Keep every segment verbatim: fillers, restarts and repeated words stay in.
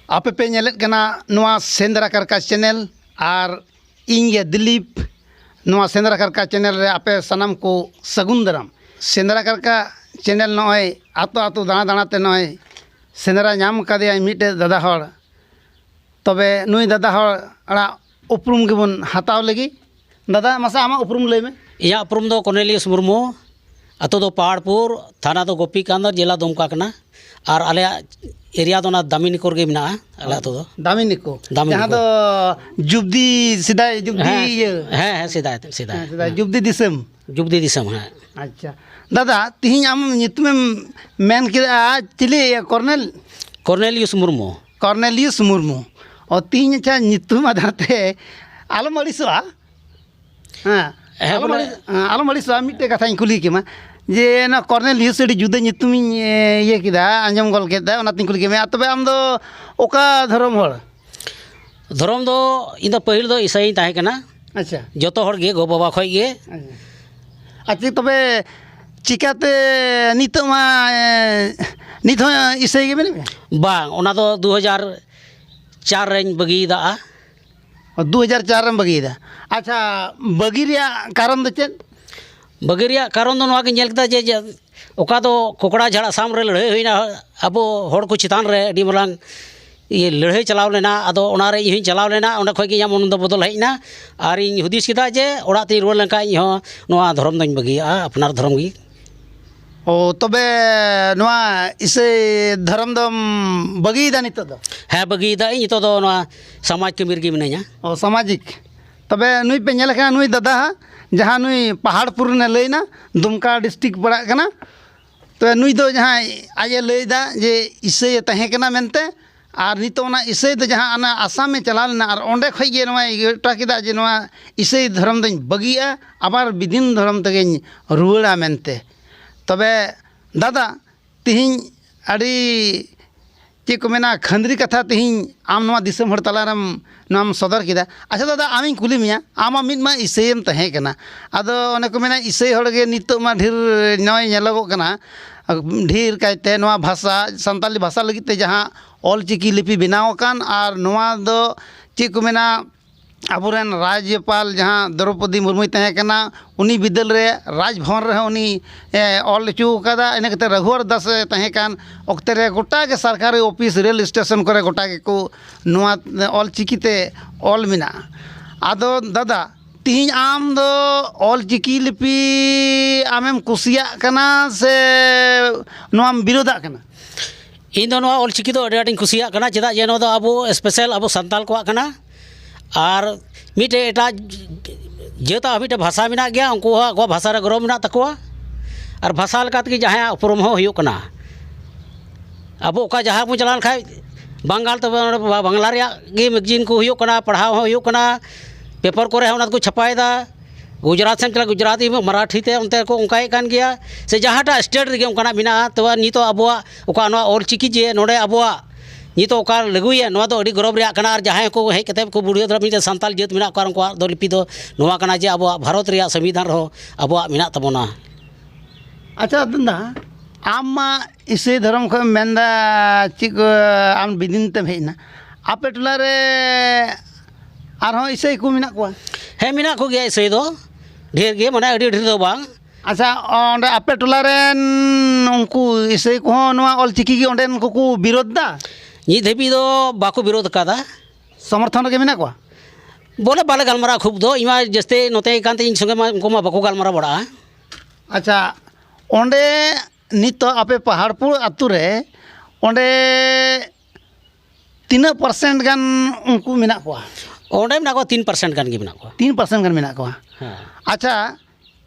ᱟᱯᱮ ᱯᱮ ᱧᱮᱞᱮᱫ ᱠᱟᱱᱟ ᱱᱚᱣᱟ ᱥᱮᱸᱫᱽᱨᱟ ᱠᱟᱨᱠᱟ ᱪᱮᱱᱮᱞ, ᱟᱨ ᱤᱧ ᱜᱮ ᱫᱤᱞᱤᱯ, ᱱᱚᱣᱟ ᱥᱮᱸᱫᱽᱨᱟ ᱠᱟᱨᱠᱟ ᱪᱮᱱᱮᱞ ᱨᱮ ᱟᱯᱮ ᱥᱟᱱᱟᱢ ᱠᱚ ᱥᱟᱹᱜᱩᱱ ᱫᱟᱨᱟᱢ᱾ ᱥᱮᱸᱫᱽᱨᱟ ᱠᱟᱨᱠᱟ ᱪᱮᱱᱮᱞ ᱱᱚᱜᱼᱚᱭ ᱟᱛᱳ ᱟᱛᱳ ᱫᱟᱬᱟ ᱫᱟᱬᱟ ᱛᱮ ᱱᱚᱜᱼᱚᱭ ᱥᱮᱸᱫᱽᱨᱟ ᱧᱟᱢ ᱠᱟᱫᱮᱭᱟᱭ ᱢᱤᱫᱴᱮᱡ ᱫᱟᱫᱟ ᱦᱚᱲ᱾ ᱛᱚᱵᱮ ᱱᱩᱭ ᱫᱟᱫᱟ ᱦᱚᱲᱟᱜ ᱩᱯᱨᱩᱢ ᱜᱮᱵᱚᱱ ᱦᱟᱛᱟᱣ ᱞᱮᱜᱮ᱾ ᱫᱟᱫᱟ, ᱢᱟᱥᱮ ᱟᱢᱟᱜ ᱩᱯᱨᱩᱢ ᱞᱟᱹᱭ ᱢᱮ᱾ ᱤᱧᱟᱹᱜ ᱩᱯᱨᱩᱢ ᱫᱚ ᱠᱚᱨᱱᱮᱞᱤᱭᱟᱥ ᱢᱩᱨᱢᱩ, ᱟᱛᱳ ᱫᱚ ᱯᱟᱦᱟᱲᱯᱩᱨ, ᱛᱷᱟᱱᱟ ᱫᱚ ᱜᱳᱯᱤᱠᱟᱱᱫ, ᱡᱮᱞᱟ ᱫᱩᱢᱠᱟ ᱠᱟᱱᱟ᱾ ᱟᱨ ᱟᱞᱮᱭᱟᱜ ᱮᱨᱤᱭᱟ ᱫᱚ ᱚᱱᱟ ᱫᱟᱢᱤᱱᱤᱠᱳ ᱨᱮᱜᱮ ᱢᱮᱱᱟᱜᱼᱟ, ᱟᱞᱮ ᱟᱛᱳ ᱫᱚ᱾ ᱫᱟᱢᱤᱱᱤᱠᱳ, ᱫᱟᱢᱤᱱᱤᱠᱳ᱾ ᱡᱟᱦᱟᱸ ᱫᱚ ᱡᱩᱵᱽᱫᱤ ᱥᱮᱫᱟᱭ, ᱡᱩᱵᱽᱫᱤ ᱦᱮᱸ, ᱤᱭᱟᱹ᱾ ᱦᱮᱸ, ᱦᱮᱸ, ᱥᱮᱫᱟᱭ, ᱥᱮᱫᱟᱭ᱾ ᱦᱮᱸ, ᱥᱮᱫᱟᱭ ᱡᱩᱵᱽᱫᱤ ᱫᱤᱥᱚᱢ᱾ ᱡᱩᱵᱽᱫᱤ ᱫᱤᱥᱚᱢ, ᱦᱮᱸ᱾ ᱟᱪᱪᱷᱟ᱾ ᱫᱟᱫᱟ, ᱛᱤᱦᱤᱧ ᱟᱢ ᱧᱩᱛᱩᱢᱮᱢ ᱢᱮᱱ ᱠᱮᱫᱟ, ᱪᱤᱞᱤ? ᱠᱚᱨᱱᱮᱞ? ᱠᱚᱨᱱᱮᱞᱤᱭᱩᱥ ᱢᱩᱨᱢᱩ᱾ ᱠᱚᱨᱱᱮᱞᱤᱭᱩᱥ ᱢᱩᱨᱢᱩ᱾ ᱚ, ᱛᱤᱦᱤᱧ ᱟᱪᱪᱷᱟ, ᱧᱩᱛᱩᱢ ᱟᱫᱷᱟᱨ ᱛᱮ ᱟᱞᱚᱢ ᱟᱹᱲᱤᱥᱚᱜᱼᱟ᱾ ᱦᱮᱸ, ᱦᱮᱸ, ᱟᱞᱚᱢ ᱵᱚᱞᱮ ᱟᱹᱲᱤᱥ-, ᱦᱮᱸ, ᱟᱞᱚᱢ ᱟᱹᱲᱤᱥᱚᱜᱼᱟ᱾ ᱢᱤᱫᱴᱮᱡ ᱠᱟᱛᱷᱟᱧ ᱠᱩᱞᱤ ᱠᱮᱢᱟ, ᱡᱮ ᱱᱚᱣᱟ ᱠᱚᱨᱱᱮᱞᱤᱭᱩᱥ ᱟᱹᱰᱤ ᱡᱩᱫᱟᱹ ᱧᱩᱛᱩᱢᱤᱧ, ᱮ, ᱤᱭᱟᱹ ᱠᱮᱫᱟ, ᱟᱸᱡᱚᱢ ᱜᱚᱫ ᱠᱮᱫᱟ, ᱚᱱᱟᱛᱤᱧ ᱠᱩᱞᱤ ᱠᱮᱫ ᱢᱮᱭᱟ᱾ ᱛᱚᱵᱮ ᱟᱢ ᱫᱚ ᱚᱠᱟ ᱫᱷᱚᱨᱚᱢ ᱦᱚᱲ? ᱫᱷᱚᱨᱚᱢ ᱫᱚ ᱤᱧ ᱫᱚ ᱯᱟᱹᱦᱤᱞ ᱫᱚ ᱤᱥᱟᱹᱭᱤᱧ ᱛᱟᱦᱮᱸ ᱠᱟᱱᱟ᱾ ᱟᱪᱪᱷᱟ᱾ ᱡᱚᱛᱚ ᱦᱚᱲ ᱜᱮ, ᱜᱚ ᱵᱟᱵᱟ ᱠᱷᱚᱡ ᱜᱮ᱾ ᱟᱪᱪᱷᱟ᱾ ᱟᱪᱪᱷᱟ, ᱛᱚᱵᱮ ᱪᱤᱠᱟᱹᱛᱮ ᱱᱤᱛᱚᱜ ᱢᱟ, ᱮ, ᱱᱤᱛ ᱦᱚᱸ ᱤᱥᱟᱹᱭ ᱜᱮ ᱢᱮᱱᱟᱜ ᱢᱮᱭᱟ? ᱵᱟᱝ, ᱚᱱᱟ ᱫᱚ ᱫᱩ ᱦᱟᱡᱟᱨ ᱪᱟᱨ ᱨᱮᱧ ᱵᱟᱹᱜᱤᱭᱮᱫᱟ᱾ ᱚ, ᱫᱩ ᱦᱟᱡᱟᱨ ᱪᱟᱨ ᱨᱮᱢ ᱵᱟᱹᱜᱤᱭᱮᱫᱟ᱾ ᱟᱪᱪᱷᱟ, ᱵᱟᱹᱜᱤ ᱨᱮᱭᱟᱜ ᱠᱟᱨᱚᱱ ᱫᱚ ᱪᱮᱫ? ᱵᱟᱹᱜᱤ ᱨᱮᱭᱟᱜ ᱠᱟᱨᱚᱱ ᱫᱚ ᱱᱚᱣᱟ ᱜᱮ ᱧᱮᱞ ᱠᱮᱫᱟ ᱡᱮ, ᱡᱮ ᱚᱠᱟ ᱫᱚ ᱠᱚᱠᱲᱟ ᱡᱷᱟᱲ ᱟᱥᱟᱢ ᱨᱮ ᱞᱟᱹᱲᱦᱟᱹᱭ ᱦᱩᱭᱱᱟ, ᱟᱵᱚ ᱦᱚᱲ ᱠᱚ ᱪᱮᱛᱟᱱ ᱨᱮ ᱟᱹᱰᱤ ᱢᱟᱨᱟᱝ ᱤᱭᱟᱹ ᱞᱟᱹᱲᱦᱟᱹᱭ ᱪᱟᱞᱟᱣ ᱞᱮᱱᱟ᱾ ᱟᱫᱚ ᱚᱱᱟᱨᱮ ᱤᱧ ᱦᱚᱸᱧ ᱪᱟᱞᱟᱣ ᱞᱮᱱᱟ, ᱚᱸᱰᱮ ᱠᱷᱚᱡ ᱜᱮ ᱤᱧᱟᱹᱜ ᱢᱚᱱ ᱫᱚ ᱵᱚᱫᱚᱞ ᱦᱮᱡ ᱮᱱᱟ᱾ ᱟᱨᱤᱧ ᱦᱩᱫᱤᱥ ᱠᱮᱫᱟ ᱡᱮ ᱚᱲᱟᱜ ᱛᱤᱧ ᱨᱩᱣᱟᱹᱲ ᱞᱮᱱᱠᱷᱟᱱ ᱤᱧ ᱦᱚᱸ ᱱᱚᱣᱟ ᱫᱷᱚᱨᱚᱢ ᱫᱚᱧ ᱵᱟᱹᱜᱤᱭᱟᱜᱼᱟ, ᱟᱯᱱᱟᱨ ᱫᱷᱚᱨᱚᱢ ᱜᱮ᱾ ᱚ, ᱛᱚᱵᱮ ᱱᱚᱣᱟ ᱤᱥᱟᱹᱭ ᱫᱷᱚᱨᱚᱢ ᱫᱚᱢ ᱵᱟᱹᱜᱤᱭᱮᱫᱟ ᱱᱤᱛᱚᱜ ᱫᱚ? ᱦᱮᱸ, ᱵᱟᱹᱜᱤᱭᱮᱫᱟ ᱤᱧ᱾ ᱱᱤᱛᱚᱜ ᱫᱚ ᱱᱚᱣᱟ ᱥᱟᱢᱟᱡᱽ ᱠᱟᱹᱢᱤ ᱨᱮᱜᱮ ᱢᱤᱱᱟᱹᱧᱟ᱾ ᱚ, ᱥᱟᱢᱟᱡᱤᱠ᱾ ᱛᱚᱵᱮ ᱱᱩᱭ ᱯᱮ ᱧᱮᱞᱮ ᱠᱟᱱᱟ, ᱱᱩᱭ ᱫᱟᱫᱟ ᱦᱟᱸᱜ, ᱡᱟᱦᱟᱸ ᱱᱩᱭ ᱯᱟᱦᱟᱲᱯᱩᱨ ᱨᱮᱱᱮ ᱞᱟᱹᱭᱱᱟ, ᱫᱩᱢᱠᱟ ᱰᱤᱥᱴᱨᱤᱠᱴ ᱯᱟᱲᱟᱜ ᱠᱟᱱᱟ᱾ ᱛᱚᱵᱮ ᱱᱩᱭ ᱫᱚ ᱡᱟᱦᱟᱸᱭ ᱟᱡ ᱮ ᱞᱟᱹᱭᱫᱟ ᱡᱮ ᱤᱥᱟᱹᱭ ᱮ ᱛᱟᱦᱮᱸ ᱠᱟᱱᱟ ᱢᱮᱱᱛᱮ, ᱟᱨ ᱱᱤᱛᱚᱜ ᱚᱱᱟ ᱤᱥᱟᱹᱭ ᱫᱚ ᱡᱟᱦᱟᱸ ᱚᱱᱟ ᱟᱥᱟᱢᱮ ᱪᱟᱞᱟᱣ ᱞᱮᱱᱟ, ᱟᱨ ᱚᱸᱰᱮ ᱠᱷᱚᱡ ᱜᱮ ᱱᱚᱣᱟᱭ ᱜᱚᱴᱟ ᱠᱮᱫᱟ ᱡᱮ ᱱᱚᱣᱟ ᱤᱥᱟᱹᱭ ᱫᱷᱚᱨᱚᱢ ᱫᱚᱧ ᱵᱟᱹᱜᱤᱭᱟᱜᱼᱟ, ᱟᱵᱟᱨ ᱵᱤᱫᱤᱱ ᱫᱷᱚᱨᱚᱢ ᱛᱮᱜᱮᱧ ᱨᱩᱣᱟᱹᱲᱟ ᱢᱮᱱᱛᱮ᱾ ᱛᱚᱵᱮ ᱫᱟᱫᱟ, ᱛᱤᱦᱤᱧ ᱟᱹᱰᱤ ᱪᱮᱫ ᱠᱚ ᱢᱮᱱᱟ, ᱠᱷᱟᱹᱱᱫᱽᱨᱤ ᱠᱟᱛᱷᱟ ᱛᱮᱦᱮᱧ ᱟᱢ ᱱᱚᱣᱟ ᱫᱤᱥᱚᱢ ᱦᱚᱲ ᱛᱟᱞᱟᱨᱮᱢ ᱱᱚᱣᱟᱢ ᱥᱚᱫᱚᱨ ᱠᱮᱫᱟ᱾ ᱟᱪᱪᱷᱟ ᱫᱟᱫᱟ, ᱟᱢᱤᱧ ᱠᱩᱞᱤ ᱢᱮᱭᱟ, ᱟᱢ ᱢᱟ ᱢᱤᱫ ᱢᱟ ᱤᱥᱟᱹᱭᱮᱢ ᱛᱟᱦᱮᱸ ᱠᱟᱱᱟ, ᱟᱫᱚ ᱚᱱᱮ ᱠᱚ ᱢᱮᱱᱟ ᱤᱥᱟᱹᱭ ᱦᱚᱲ ᱜᱮ ᱱᱤᱛᱚᱜ ᱢᱟ ᱰᱷᱮᱨ ᱱᱚᱜᱼᱚᱭ ᱧᱮᱞᱚᱜᱚᱜ ᱠᱟᱱᱟ, ᱰᱷᱮᱨ ᱠᱟᱭᱛᱮ ᱱᱚᱣᱟ ᱵᱷᱟᱥᱟ, ᱥᱟᱱᱛᱟᱞᱤ ᱵᱷᱟᱥᱟ ᱞᱟᱹᱜᱤᱫ ᱛᱮ ᱡᱟᱦᱟᱸ ᱚᱞ ᱪᱤᱠᱤ ᱞᱤᱯᱤ ᱵᱮᱱᱟᱣ ᱟᱠᱟᱱ, ᱟᱨ ᱱᱚᱣᱟ ᱫᱚ ᱪᱮᱫ ᱠᱚ ᱢᱮᱱᱟ, ᱟᱵᱚᱨᱮᱱ ᱨᱟᱡᱽᱡᱚᱯᱟᱞ ᱡᱟᱦᱟᱸ ᱫᱨᱚᱣᱯᱚᱫᱤ ᱢᱩᱨᱢᱩᱭ ᱛᱟᱦᱮᱸ ᱠᱟᱱᱟ, ᱩᱱᱤ ᱵᱤᱫᱟᱹᱞ ᱨᱮ ᱨᱟᱡᱽ ᱵᱷᱚᱵᱚᱱ ᱨᱮᱦᱚᱸ ᱩᱱᱤ, ᱮ, ᱚᱞ ᱦᱚᱪᱚ ᱟᱠᱟᱫᱟ᱾ ᱤᱱᱟᱹ ᱠᱟᱛᱮ ᱨᱟᱹᱜᱷᱩᱣᱟᱨ ᱫᱟᱥ ᱮ ᱛᱟᱦᱮᱸ ᱠᱟᱱ ᱚᱠᱛᱮ ᱨᱮ ᱜᱚᱴᱟ ᱜᱮ ᱥᱚᱨᱠᱟᱨᱤ ᱚᱯᱷᱤᱥ, ᱨᱮᱞ ᱥᱴᱮᱥᱚᱱ ᱠᱚᱨᱮ ᱜᱚᱴᱟ ᱜᱮᱠᱚ ᱱᱚᱣᱟ ᱚᱞ ᱪᱤᱠᱤ ᱛᱮ ᱚᱞ ᱢᱮᱱᱟᱜᱼᱟ᱾ ᱟᱫᱚ ᱫᱟᱫᱟ, ᱛᱤᱦᱤᱧ ᱟᱢ ᱫᱚ ᱚᱞ ᱪᱤᱠᱤ ᱞᱤᱯᱤ ᱟᱢᱮᱢ ᱠᱩᱥᱤᱭᱟᱜ ᱠᱟᱱᱟ ᱥᱮ ᱱᱚᱣᱟᱢ ᱵᱤᱨᱳᱫᱟᱜ ᱠᱟᱱᱟ? ᱤᱧ ᱫᱚ ᱱᱚᱣᱟ ᱚᱞ ᱪᱤᱠᱤ ᱫᱚ ᱟᱹᱰᱤ ᱟᱸᱴᱤᱧ ᱠᱩᱥᱤᱭᱟᱜ ᱠᱟᱱᱟ, ᱪᱮᱫᱟᱜ ᱡᱮ ᱱᱚᱣᱟ ᱫᱚ ᱟᱵᱚ special ᱟᱵᱚ ᱥᱟᱱᱛᱟᱲ ᱠᱚᱣᱟᱜ ᱠᱟᱱᱟ᱾ ᱟᱨ ᱢᱤᱫᱴᱮᱡ ᱮᱴᱟᱜ ᱡᱟᱹᱛᱟᱜ ᱦᱚᱸ ᱢᱤᱫᱴᱮᱡ ᱵᱷᱟᱥᱟ ᱢᱮᱱᱟᱜ ᱜᱮᱭᱟ, ᱩᱱᱠᱩ ᱦᱚᱸ ᱟᱠᱚᱣᱟᱜ ᱵᱷᱟᱥᱟ ᱨᱮ ᱜᱚᱨᱚᱵᱽ ᱢᱮᱱᱟᱜ ᱛᱟᱠᱚᱣᱟ᱾ ᱟᱨ ᱵᱷᱟᱥᱟ ᱞᱮᱠᱟ ᱛᱮᱜᱮ ᱡᱟᱦᱟᱸᱭᱟᱜ ᱩᱯᱨᱩᱢ ᱦᱚᱸ ᱦᱩᱭᱩᱜ ᱠᱟᱱᱟ᱾ ᱟᱵᱚ ᱚᱠᱟ ᱡᱟᱦᱟᱸ ᱵᱚᱱ ᱪᱟᱞᱟᱣ ᱞᱮᱱᱠᱷᱟᱱ, ᱵᱟᱝᱜᱟᱞ ᱛᱮ ᱵᱟᱝᱞᱟ ᱨᱮᱭᱟᱜ ᱜᱮ ᱢᱮᱜᱟᱡᱤᱱ ᱠᱚ ᱦᱩᱭᱩᱜ ᱠᱟᱱᱟ, ᱯᱟᱲᱦᱟᱣ ᱦᱚᱸ ᱦᱩᱭᱩᱜ ᱠᱟᱱᱟ, ᱯᱮᱯᱟᱨ ᱠᱚᱨᱮ ᱦᱚᱸ ᱚᱱᱟ ᱫᱚᱠᱚ ᱪᱷᱟᱯᱟᱭᱮᱫᱟ᱾ ᱜᱩᱡᱽᱨᱟᱴ ᱥᱮᱫ ᱮᱢ ᱪᱟᱞᱟᱜᱼᱟ, ᱜᱩᱡᱽᱨᱟᱴᱤ, ᱢᱟᱨᱟᱴᱷᱤ ᱛᱮ ᱚᱱᱛᱮ ᱠᱚ ᱚᱱᱠᱟᱭᱮᱫ ᱠᱟᱱ ᱜᱮᱭᱟ, ᱥᱮ ᱡᱟᱦᱟᱸᱴᱟᱜ state ᱨᱮᱜᱮ ᱚᱱᱠᱟᱱᱟᱜ ᱢᱮᱱᱟᱜᱼᱟ᱾ ᱛᱚᱵᱮ ᱱᱤᱛᱚᱜ ᱟᱵᱚᱣᱟᱜ ᱚᱠᱟ ᱱᱚᱣᱟ ᱚᱞ ᱪᱤᱠᱤ ᱡᱮ ᱱᱚᱰᱮ ᱟᱵᱚᱣᱟᱜ ᱱᱤᱛᱚᱜ ᱚᱠᱟ ᱞᱟᱹᱜᱩᱭᱮᱱ, ᱱᱚᱣᱟ ᱫᱚ ᱟᱹᱰᱤ ᱜᱚᱨᱚᱵᱽ ᱨᱮᱭᱟᱜ ᱠᱟᱱᱟ᱾ ᱟᱨ ᱡᱟᱦᱟᱸᱭ ᱠᱚ ᱦᱮᱡ ᱠᱟᱛᱮ ᱠᱚ ᱵᱩᱰᱷᱟᱹᱣ ᱫᱷᱟᱨᱟ ᱢᱤᱫᱴᱮᱱ ᱥᱟᱱᱛᱟᱲ ᱡᱟᱹᱛ ᱢᱮᱱᱟᱜ ᱠᱚᱣᱟ, ᱩᱱᱠᱩᱣᱟᱜ ᱫᱚ ᱞᱤᱯᱤ ᱫᱚ ᱱᱚᱣᱟ ᱠᱟᱱᱟ ᱡᱮ ᱟᱵᱚᱣᱟᱜ ᱵᱷᱟᱨᱚᱛ ᱨᱮᱭᱟᱜ ᱥᱚᱝᱵᱤᱫᱷᱟᱱ ᱨᱮᱦᱚᱸ ᱟᱵᱚᱣᱟᱜ ᱢᱮᱱᱟᱜ ᱛᱟᱵᱚᱱᱟ᱾ ᱟᱪᱪᱷᱟ ᱫᱟᱫᱟ, ᱟᱢ ᱢᱟ ᱤᱥᱟᱹᱭ ᱫᱷᱚᱨᱚᱢ ᱠᱷᱚᱱ ᱮᱢ ᱢᱮᱱᱫᱟ, ᱪᱮᱫ ᱠᱚ, ᱟᱢ ᱵᱤᱫᱤᱱ ᱛᱮᱢ ᱦᱮᱡ ᱮᱱᱟ, ᱟᱯᱮ ᱴᱚᱞᱟ ᱨᱮ ᱟᱨᱦᱚᱸ ᱤᱥᱟᱹᱭ ᱠᱚ ᱢᱮᱱᱟᱜ ᱠᱚᱣᱟ? ᱦᱮᱸ, ᱢᱮᱱᱟᱜ ᱠᱚᱜᱮᱭᱟ ᱤᱥᱟᱹᱭ ᱫᱚ, ᱰᱷᱮᱨ ᱜᱮ, ᱢᱟᱱᱮ ᱟᱹᱰᱤ ᱰᱷᱮᱨ ᱫᱚ ᱵᱟᱝ᱾ ᱟᱪᱪᱷᱟ, ᱚᱸᱰᱮ ᱟᱯᱮ ᱴᱚᱞᱟ ᱨᱮᱱ ᱩᱱᱠᱩ ᱤᱥᱟᱹᱭ ᱠᱚᱦᱚᱸ ᱱᱚᱣᱟ ᱚᱞ ᱪᱤᱠᱤ ᱜᱮ ᱚᱸᱰᱮᱱ ᱠᱚᱠᱚ ᱵᱤᱨᱳᱫᱷ ᱫᱟ? ᱱᱤᱛ ᱫᱷᱟᱹᱵᱤᱡ ᱫᱚ ᱵᱟᱠᱚ ᱵᱤᱨᱳᱫᱷ ᱟᱠᱟᱫᱟ᱾ ᱥᱚᱢᱚᱨᱛᱷᱚᱱ ᱨᱮᱜᱮ ᱢᱮᱱᱟᱜ ᱠᱚᱣᱟ? ᱵᱚᱞᱮ ᱵᱟᱞᱮ ᱜᱟᱞᱢᱟᱨᱟᱜᱼᱟ ᱠᱷᱩᱵ ᱫᱚ, ᱤᱧ ᱢᱟ ᱡᱟᱹᱥᱛᱤ ᱱᱚᱛᱮ ᱠᱟᱱ ᱛᱤᱧ ᱥᱚᱸᱜᱮ ᱢᱟ ᱩᱱᱠᱩ ᱢᱟ ᱵᱟᱠᱚ ᱜᱟᱞᱢᱟᱨᱟᱣ ᱵᱟᱲᱟᱜᱼᱟ᱾ ᱟᱪᱪᱷᱟ, ᱚᱸᱰᱮ ᱱᱤᱛᱚᱜ ᱟᱯᱮ ᱯᱟᱦᱟᱲᱯᱩᱨ ᱟᱹᱛᱩ ᱨᱮ ᱚᱸᱰᱮ ᱛᱤᱱᱟᱹᱜ percent ᱜᱟᱱ ᱩᱱᱠᱩ ᱢᱮᱱᱟᱜ ᱠᱚᱣᱟ? ᱚᱸᱰᱮ ᱢᱮᱱᱟᱜ ᱠᱚᱣᱟ, ᱛᱤᱱ percent ᱜᱟᱱ ᱜᱮ ᱢᱮᱱᱟᱜ ᱠᱚᱣᱟ᱾ ᱛᱤᱱ percent ᱜᱟᱱ ᱢᱮᱱᱟᱜ ᱠᱚᱣᱟ᱾ ᱦᱮᱸ᱾ ᱟᱪᱪᱷᱟ,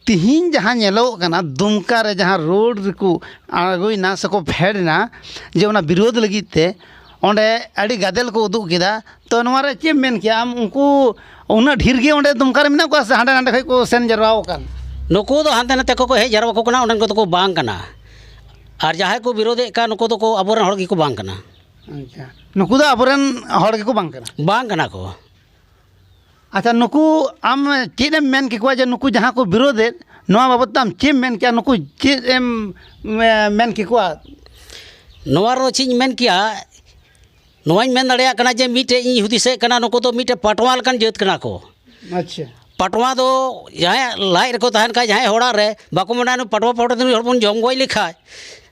ᱛᱤᱦᱤᱧ ᱡᱟᱦᱟᱸ ᱧᱮᱞᱚᱜᱚᱜ ᱠᱟᱱᱟ, ᱫᱩᱢᱠᱟ ᱨᱮ ᱡᱟᱦᱟᱸ ᱨᱳᱰ ᱨᱮᱠᱚ ᱟᱬᱜᱚᱭᱮᱱᱟ ᱥᱮᱠᱚ ᱯᱷᱮᱰ ᱮᱱᱟ, ᱡᱮ ᱚᱱᱟ ᱵᱤᱨᱳᱫᱷ ᱞᱟᱹᱜᱤᱫ ᱛᱮ ᱚᱸᱰᱮ ᱟᱹᱰᱤ ᱜᱟᱫᱮᱞ ᱠᱚ ᱩᱫᱩᱜ ᱠᱮᱫᱟ, ᱛᱚ ᱱᱚᱣᱟ ᱨᱮ ᱪᱮᱫ ᱮᱢ ᱢᱮᱱ ᱠᱮᱭᱟ ᱟᱢ? ᱩᱱᱠᱩ ᱩᱱᱟᱹᱜ ᱰᱷᱮᱨ ᱜᱮ ᱚᱸᱰᱮ ᱫᱩᱢᱠᱟ ᱨᱮ ᱢᱮᱱᱟᱜ ᱠᱚᱣᱟ ᱥᱮ ᱦᱟᱸᱰᱮ ᱱᱟᱰᱮ ᱠᱷᱚᱱ ᱠᱚ ᱥᱮᱱ ᱡᱟᱨᱣᱟ ᱟᱠᱟᱱ? ᱱᱩᱠᱩ ᱫᱚ ᱦᱟᱱᱛᱮ ᱱᱟᱛᱮ ᱠᱚᱠᱚ ᱦᱮᱡ ᱡᱟᱨᱣᱟ ᱠᱚ ᱠᱟᱱᱟ, ᱚᱸᱰᱮᱱ ᱠᱚᱫᱚ ᱠᱚ ᱵᱟᱝ ᱠᱟᱱᱟ᱾ ᱟᱨ ᱡᱟᱦᱟᱸᱭ ᱠᱚ ᱵᱤᱨᱳᱫᱷᱮᱫ ᱠᱟᱱ, ᱱᱩᱠᱩ ᱫᱚᱠᱚ ᱟᱵᱚᱨᱮᱱ ᱦᱚᱲ ᱜᱮᱠᱚ ᱵᱟᱝ ᱠᱟᱱᱟ᱾ ᱟᱪᱪᱷᱟ, ᱱᱩᱠᱩ ᱫᱚ ᱟᱵᱚᱨᱮᱱ ᱦᱚᱲ ᱜᱮᱠᱚ ᱵᱟᱝ ᱠᱟᱱᱟ? ᱵᱟᱝ ᱠᱟᱱᱟ ᱠᱚ᱾ ᱟᱪᱪᱷᱟ, ᱱᱩᱠᱩ ᱟᱢ ᱪᱮᱫ ᱮᱢ ᱢᱮᱱ ᱠᱮᱠᱚᱣᱟ ᱡᱮ ᱱᱩᱠᱩ ᱡᱟᱦᱟᱸ ᱠᱚ ᱵᱤᱨᱳᱫᱮᱫ, ᱱᱚᱣᱟ ᱵᱟᱵᱚᱫ ᱛᱮ ᱟᱢ ᱪᱮᱫ ᱮᱢ ᱢᱮᱱ ᱠᱮᱭᱟ? ᱱᱩᱠᱩ ᱪᱮᱫ ᱮᱢ, ᱮ, ᱢᱮᱱ ᱠᱮᱠᱚᱣᱟ? ᱱᱚᱣᱟ ᱨᱮᱫᱚ ᱪᱮᱫ ᱤᱧ ᱢᱮᱱ ᱠᱮᱭᱟ, ᱱᱚᱣᱟᱧ ᱢᱮᱱ ᱫᱟᱲᱮᱭᱟᱜ ᱠᱟᱱᱟ ᱡᱮ ᱢᱤᱫᱴᱮᱡ ᱤᱧ ᱦᱩᱫᱤᱥᱮᱫ ᱠᱟᱱᱟ, ᱱᱩᱠᱩ ᱫᱚ ᱢᱤᱫᱴᱮᱡ ᱯᱟᱴᱣᱟ ᱞᱮᱠᱟᱱ ᱡᱟᱹᱛ ᱠᱟᱱᱟ ᱠᱚ᱾ ᱟᱪᱪᱷᱟ᱾ ᱯᱟᱴᱣᱟ ᱫᱚ ᱡᱟᱦᱟᱸᱭᱟᱜ ᱞᱟᱡ ᱨᱮᱠᱚ ᱛᱟᱦᱮᱱ ᱠᱷᱟᱡ, ᱡᱟᱦᱟᱸᱭ ᱦᱚᱲᱟᱜ ᱨᱮ, ᱵᱟᱠᱚ ᱢᱮᱱᱟ, "ᱱᱩᱭ ᱯᱟᱴᱣᱟ ᱯᱟᱴᱣᱟ ᱛᱮ ᱱᱩᱭ ᱦᱚᱲ ᱵᱚᱱ ᱡᱚᱢ ᱜᱚᱡ ᱞᱮᱠᱷᱟᱡ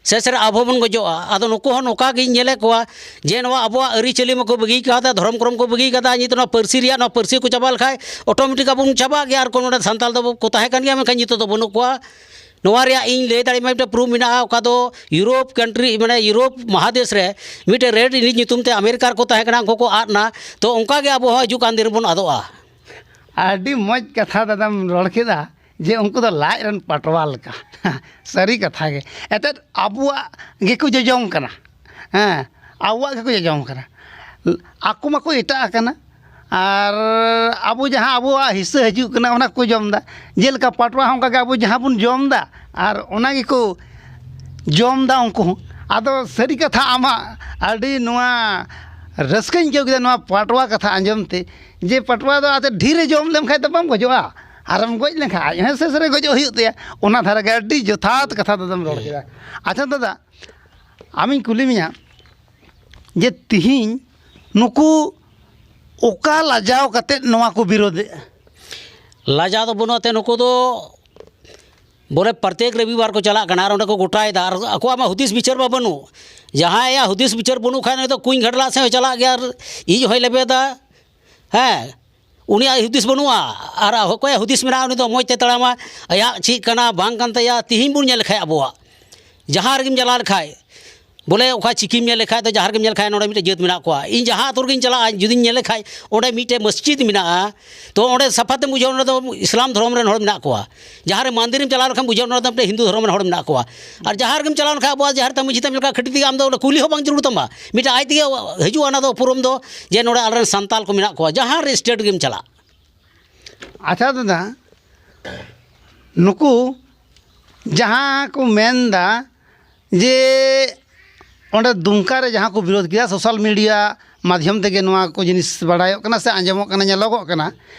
ᱥᱮ ᱥᱮ ᱟᱵᱚ ᱵᱚᱱ ᱜᱚᱡᱚᱜᱼᱟ?" ᱟᱫᱚ ᱱᱩᱠᱩ ᱦᱚᱸ ᱱᱚᱝᱠᱟ ᱜᱤᱧ ᱧᱮᱞᱮᱫ ᱠᱚᱣᱟ ᱡᱮ ᱱᱚᱣᱟ ᱟᱵᱚᱣᱟᱜ ᱟᱹᱨᱤᱪᱟᱹᱞᱤ ᱢᱟᱠᱚ ᱵᱟᱹᱜᱤ ᱠᱟᱣᱫᱟ, ᱫᱷᱚᱨᱚᱢ ᱠᱚᱨᱚᱢ ᱠᱚ ᱵᱟᱹᱜᱤ ᱠᱟᱫᱟ, ᱱᱤᱛ ᱱᱚᱣᱟ ᱯᱟᱹᱨᱥᱤ ᱨᱮᱭᱟᱜ, ᱱᱚᱣᱟ ᱯᱟᱹᱨᱥᱤ ᱠᱚ ᱪᱟᱵᱟ ᱞᱮᱠᱷᱟᱡ ᱚᱴᱳᱢᱮᱴᱤᱠ ᱟᱵᱚ ᱵᱚᱱ ᱪᱟᱵᱟᱜ ᱜᱮᱭᱟ᱾ ᱟᱨ ᱠᱚ ᱱᱚᱰᱮ ᱥᱟᱱᱛᱟᱞ ᱫᱚ ᱠᱚ ᱛᱟᱦᱮᱸ ᱠᱟᱱ ᱜᱮᱭᱟ, ᱢᱮᱱᱠᱷᱟᱱ ᱱᱤᱛᱚᱜ ᱫᱚ ᱵᱟᱹᱱᱩᱜ ᱠᱚᱣᱟ᱾ ᱱᱚᱣᱟ ᱨᱮᱭᱟᱜ ᱤᱧ ᱞᱟᱹᱭ ᱫᱟᱲᱮᱭᱟᱜ ᱢᱟ ᱢᱤᱫᱴᱮᱱ ᱯᱨᱩᱯᱷ ᱢᱮᱱᱟᱜᱼᱟ, ᱚᱠᱟ ᱫᱚ ᱤᱭᱩᱨᱳᱯ ᱠᱟᱱᱴᱨᱤ, ᱢᱟᱱᱮ ᱤᱭᱩᱨᱳᱯ ᱢᱟᱦᱟᱫᱮᱥ ᱨᱮ ᱢᱤᱫᱴᱮᱱ ᱨᱮᱰ ᱤᱱᱰᱤᱡᱽ ᱧᱩᱛᱩᱢ ᱛᱮ ᱟᱢᱮᱨᱤᱠᱟ ᱨᱮᱠᱚ ᱛᱟᱦᱮᱸ ᱠᱟᱱᱟ, ᱩᱱᱠᱩ ᱠᱚ ᱟᱫ ᱮᱱᱟ᱾ ᱛᱚ ᱚᱱᱠᱟ ᱜᱮ ᱟᱵᱚ ᱦᱚᱸ ᱦᱤᱡᱩᱜ ᱠᱟᱱ ᱫᱤᱱ ᱨᱮᱵᱚᱱ ᱟᱫᱚᱜᱼᱟ᱾ ᱟᱹᱰᱤ ᱢᱚᱡᱽ ᱠᱟᱛᱷᱟ ᱫᱟᱫᱟᱢ ᱨᱚᱲ ᱠᱮᱫᱟ ᱡᱮ ᱩᱱᱠᱩ ᱫᱚ ᱞᱟᱡ ᱨᱮᱱ ᱯᱟᱴᱣᱟ ᱞᱮᱠᱟ᱾ ᱥᱟᱹᱨᱤ ᱠᱟᱛᱷᱟ ᱜᱮ᱾ ᱮᱱᱛᱮᱫ ᱟᱵᱚᱣᱟᱜ ᱜᱮᱠᱚ ᱡᱚᱡᱚᱢ ᱠᱟᱱᱟ᱾ ᱦᱮᱸ, ᱟᱵᱚᱣᱟᱜ ᱜᱮᱠᱚ ᱡᱚᱡᱚᱢ ᱠᱟᱱᱟ᱾ ᱟᱠᱚ ᱢᱟᱠᱚ ᱮᱴᱟᱜ ᱟᱠᱟᱱᱟ, ᱟᱨ ᱟᱵᱚ ᱡᱟᱦᱟᱸ ᱟᱵᱚᱣᱟᱜ ᱦᱤᱥᱥᱟᱹ ᱦᱤᱡᱩᱜ ᱠᱟᱱᱟ, ᱚᱱᱟ ᱠᱚ ᱡᱚᱢ ᱮᱫᱟ᱾ ᱡᱮᱞᱮᱠᱟ ᱯᱟᱴᱣᱟ ᱦᱚᱸ ᱚᱱᱠᱟ ᱜᱮ ᱟᱵᱚ ᱡᱟᱦᱟᱸ ᱵᱚᱱ ᱡᱚᱢ ᱮᱫᱟ, ᱟᱨ ᱚᱱᱟ ᱜᱮᱠᱚ ᱡᱚᱢ ᱮᱫᱟ ᱩᱱᱠᱩ ᱦᱚᱸ᱾ ᱟᱫᱚ ᱥᱟᱹᱨᱤ ᱠᱟᱛᱷᱟ, ᱟᱢᱟᱜ ᱟᱹᱰᱤ ᱱᱚᱣᱟ ᱨᱟᱹᱥᱠᱟᱹᱧ ᱟᱹᱭᱠᱟᱹᱣ ᱠᱮᱫᱟ ᱱᱚᱣᱟ ᱯᱟᱴᱣᱟ ᱠᱟᱛᱷᱟ ᱟᱸᱡᱚᱢ ᱛᱮ, ᱡᱮ ᱯᱟᱴᱣᱟ ᱫᱚ ᱟᱫᱚ ᱰᱷᱮᱨᱮ ᱡᱚᱢ ᱞᱮᱢ ᱠᱷᱟᱡ ᱫᱚ ᱵᱟᱢ ᱜᱚᱡᱚᱜᱼᱟ, ᱟᱨᱮᱢ ᱜᱚᱡ ᱞᱮᱱᱠᱷᱟᱱ ᱟᱡ ᱦᱚᱸ ᱥᱮᱥ ᱨᱮ ᱜᱚᱡᱚᱜ ᱦᱩᱭᱩᱜ ᱛᱟᱭᱟ᱾ ᱚᱱᱟ ᱫᱷᱟᱨᱟ ᱜᱮ ᱟᱹᱰᱤ ᱡᱚᱛᱷᱟᱛ ᱠᱟᱛᱷᱟ ᱫᱟᱫᱟᱢ ᱨᱚᱲ ᱠᱮᱫᱟ᱾ ᱟᱪᱪᱷᱟ ᱫᱟᱫᱟ, ᱟᱢᱤᱧ ᱠᱩᱞᱤ ᱢᱮᱭᱟ ᱡᱮ ᱛᱤᱦᱤᱧ ᱱᱩᱠᱩ ᱚᱠᱟ ᱞᱟᱡᱟᱣ ᱠᱟᱛᱮᱫ ᱱᱚᱣᱟ ᱠᱚ ᱵᱤᱨᱳᱫᱷᱮᱜᱼᱟ? ᱞᱟᱡᱟᱣ ᱫᱚ ᱵᱟᱹᱱᱩᱜ ᱛᱮ ᱱᱩᱠᱩ ᱫᱚ ᱵᱚᱞᱮ ᱯᱨᱚᱛᱮᱠ ᱨᱚᱵᱤᱵᱟᱨ ᱠᱚ ᱪᱟᱞᱟᱜ ᱠᱟᱱᱟ ᱟᱨ ᱚᱸᱰᱮ ᱠᱚ ᱜᱚᱴᱟᱭᱮᱫᱟ, ᱟᱨ ᱟᱠᱚᱣᱟᱜ ᱢᱟ ᱦᱩᱫᱤᱥ ᱵᱤᱪᱟᱹᱨ ᱢᱟ ᱵᱟᱹᱱᱩᱜ᱾ ᱡᱟᱦᱟᱸᱭᱟᱜ ᱦᱩᱫᱤᱥ ᱵᱤᱪᱟᱹᱨ ᱵᱟᱹᱱᱩᱜ ᱠᱷᱟᱱ, ᱩᱱᱤ ᱫᱚ ᱠᱩᱧ ᱜᱷᱟᱰᱞᱟᱜ ᱥᱮᱫ ᱦᱚᱸᱭ ᱪᱟᱞᱟᱜ ᱜᱮᱭᱟ ᱟᱨ ᱤᱡ ᱦᱚᱸᱭ ᱞᱮᱵᱮᱫᱟ᱾ ᱦᱮᱸ, ᱩᱱᱤᱭᱟᱜ ᱦᱩᱫᱤᱥ ᱵᱟᱹᱱᱩᱜᱼᱟ᱾ ᱟᱨ ᱚᱠᱚᱭᱟᱜ ᱦᱩᱫᱤᱥ ᱢᱮᱱᱟᱜᱼᱟ, ᱩᱱᱤ ᱫᱚ ᱢᱚᱡᱽ ᱛᱮ ᱛᱟᱲᱟᱢᱟ, ᱟᱭᱟᱜ ᱪᱮᱫ ᱠᱟᱱᱟ ᱵᱟᱝ ᱠᱟᱱ ᱛᱟᱭᱟ᱾ ᱛᱤᱦᱤᱧ ᱵᱚᱱ ᱧᱮᱞ ᱞᱮᱠᱷᱟᱡ ᱟᱵᱚᱣᱟᱜ ᱡᱟᱦᱟᱸ ᱨᱮᱜᱮᱢ ᱪᱟᱞᱟᱣ ᱞᱮᱠᱷᱟᱡ, ᱵᱚᱞᱮ ᱚᱠᱟ ᱪᱤᱠᱤᱢ ᱧᱮᱞ ᱞᱮᱠᱷᱟᱡ ᱫᱚ, ᱡᱟᱦᱟᱸ ᱨᱮᱜᱮᱢ ᱧᱮᱞ ᱞᱮᱠᱷᱟᱡ ᱱᱚᱰᱮ ᱢᱤᱫᱴᱮᱡ ᱡᱟᱹᱛ ᱢᱮᱱᱟᱜ ᱠᱚᱣᱟ᱾ ᱤᱧ ᱡᱟᱦᱟᱸ ᱟᱛᱳ ᱨᱮᱜᱮᱧ ᱪᱟᱞᱟᱜᱼᱟ, ᱡᱩᱫᱤᱧ ᱧᱮᱞ ᱞᱮᱠᱷᱟᱡ ᱚᱸᱰᱮ ᱢᱤᱫᱴᱮᱡ ᱢᱚᱥᱡᱤᱫ ᱢᱮᱱᱟᱜᱼᱟ, ᱛᱚ ᱚᱸᱰᱮ ᱥᱟᱯᱷᱟ ᱛᱮᱢ ᱵᱩᱡᱷᱟᱹᱣᱟ ᱚᱸᱰᱮ ᱫᱚ ᱤᱥᱞᱟᱢ ᱫᱷᱚᱨᱚᱢ ᱨᱮᱱ ᱦᱚᱲ ᱢᱮᱱᱟᱜ ᱠᱚᱣᱟ᱾ ᱡᱟᱦᱟᱸ ᱨᱮ ᱢᱟᱱᱫᱤᱨᱮᱢ ᱪᱟᱞᱟᱣ ᱞᱮᱠᱷᱟᱱ ᱵᱩᱡᱷᱟᱹᱣᱟ ᱚᱸᱰᱮ ᱫᱚ ᱢᱤᱫᱴᱮᱡ ᱦᱤᱱᱫᱩ ᱫᱷᱚᱨᱚᱢ ᱨᱮᱱ ᱦᱚᱲ ᱢᱮᱱᱟᱜ ᱠᱚᱣᱟ᱾ ᱟᱨ ᱡᱟᱦᱟᱸ ᱨᱮᱜᱮᱢ ᱪᱟᱞᱟᱣ ᱞᱮᱱᱠᱷᱟᱱ ᱟᱵᱚᱣᱟᱜ ᱡᱟᱦᱮᱨ ᱛᱷᱟᱱ ᱢᱟᱹᱡᱷᱤ ᱛᱷᱟᱱ ᱧᱮᱞ ᱞᱮᱠᱷᱟᱱ ᱠᱷᱟᱹᱴᱤ ᱛᱮᱜᱮ ᱟᱢ ᱫᱚ ᱚᱸᱰᱮ ᱠᱩᱞᱤ ᱦᱚᱸ ᱵᱟᱝ ᱡᱟᱹᱨᱩᱲ ᱛᱟᱢᱟ, ᱢᱤᱫᱴᱮᱡ ᱟᱡ ᱛᱮᱜᱮ ᱦᱤᱡᱩᱜᱼᱟ ᱚᱱᱟ ᱫᱚ ᱩᱯᱨᱩᱢ ᱫᱚ, ᱡᱮ ᱱᱚᱰᱮ ᱟᱞᱮᱨᱮᱱ ᱥᱟᱱᱛᱟᱞ ᱠᱚ ᱢᱮᱱᱟᱜ ᱠᱚᱣᱟ ᱡᱟᱦᱟᱸ ᱨᱮ ᱥᱴᱮᱴ ᱜᱮᱢ ᱪᱟᱞᱟᱜ᱾ ᱟᱪᱪᱷᱟ ᱫᱟᱫᱟ, ᱱᱩᱠᱩ ᱡᱟᱦᱟᱸ ᱠᱚ ᱢᱮᱱᱫᱟ ᱡᱮ ᱚᱸᱰᱮ ᱫᱩᱢᱠᱟ ᱨᱮ ᱡᱟᱦᱟᱸ ᱠᱚ ᱵᱤᱨᱳᱫᱷ ᱠᱮᱫᱟ, ᱥᱳᱥᱟᱞ ᱢᱤᱰᱤᱭᱟ ᱢᱟᱫᱽᱫᱷᱚᱢ ᱛᱮᱜᱮ ᱱᱚᱣᱟ ᱠᱚ ᱡᱤᱱᱤᱥ ᱵᱟᱲᱟᱭᱚᱜ ᱠᱟᱱᱟ ᱥᱮ ᱟᱸᱡᱚᱢᱚᱜ ᱠᱟᱱᱟ, ᱧᱮᱞᱚᱜᱚᱜ ᱠᱟᱱᱟ,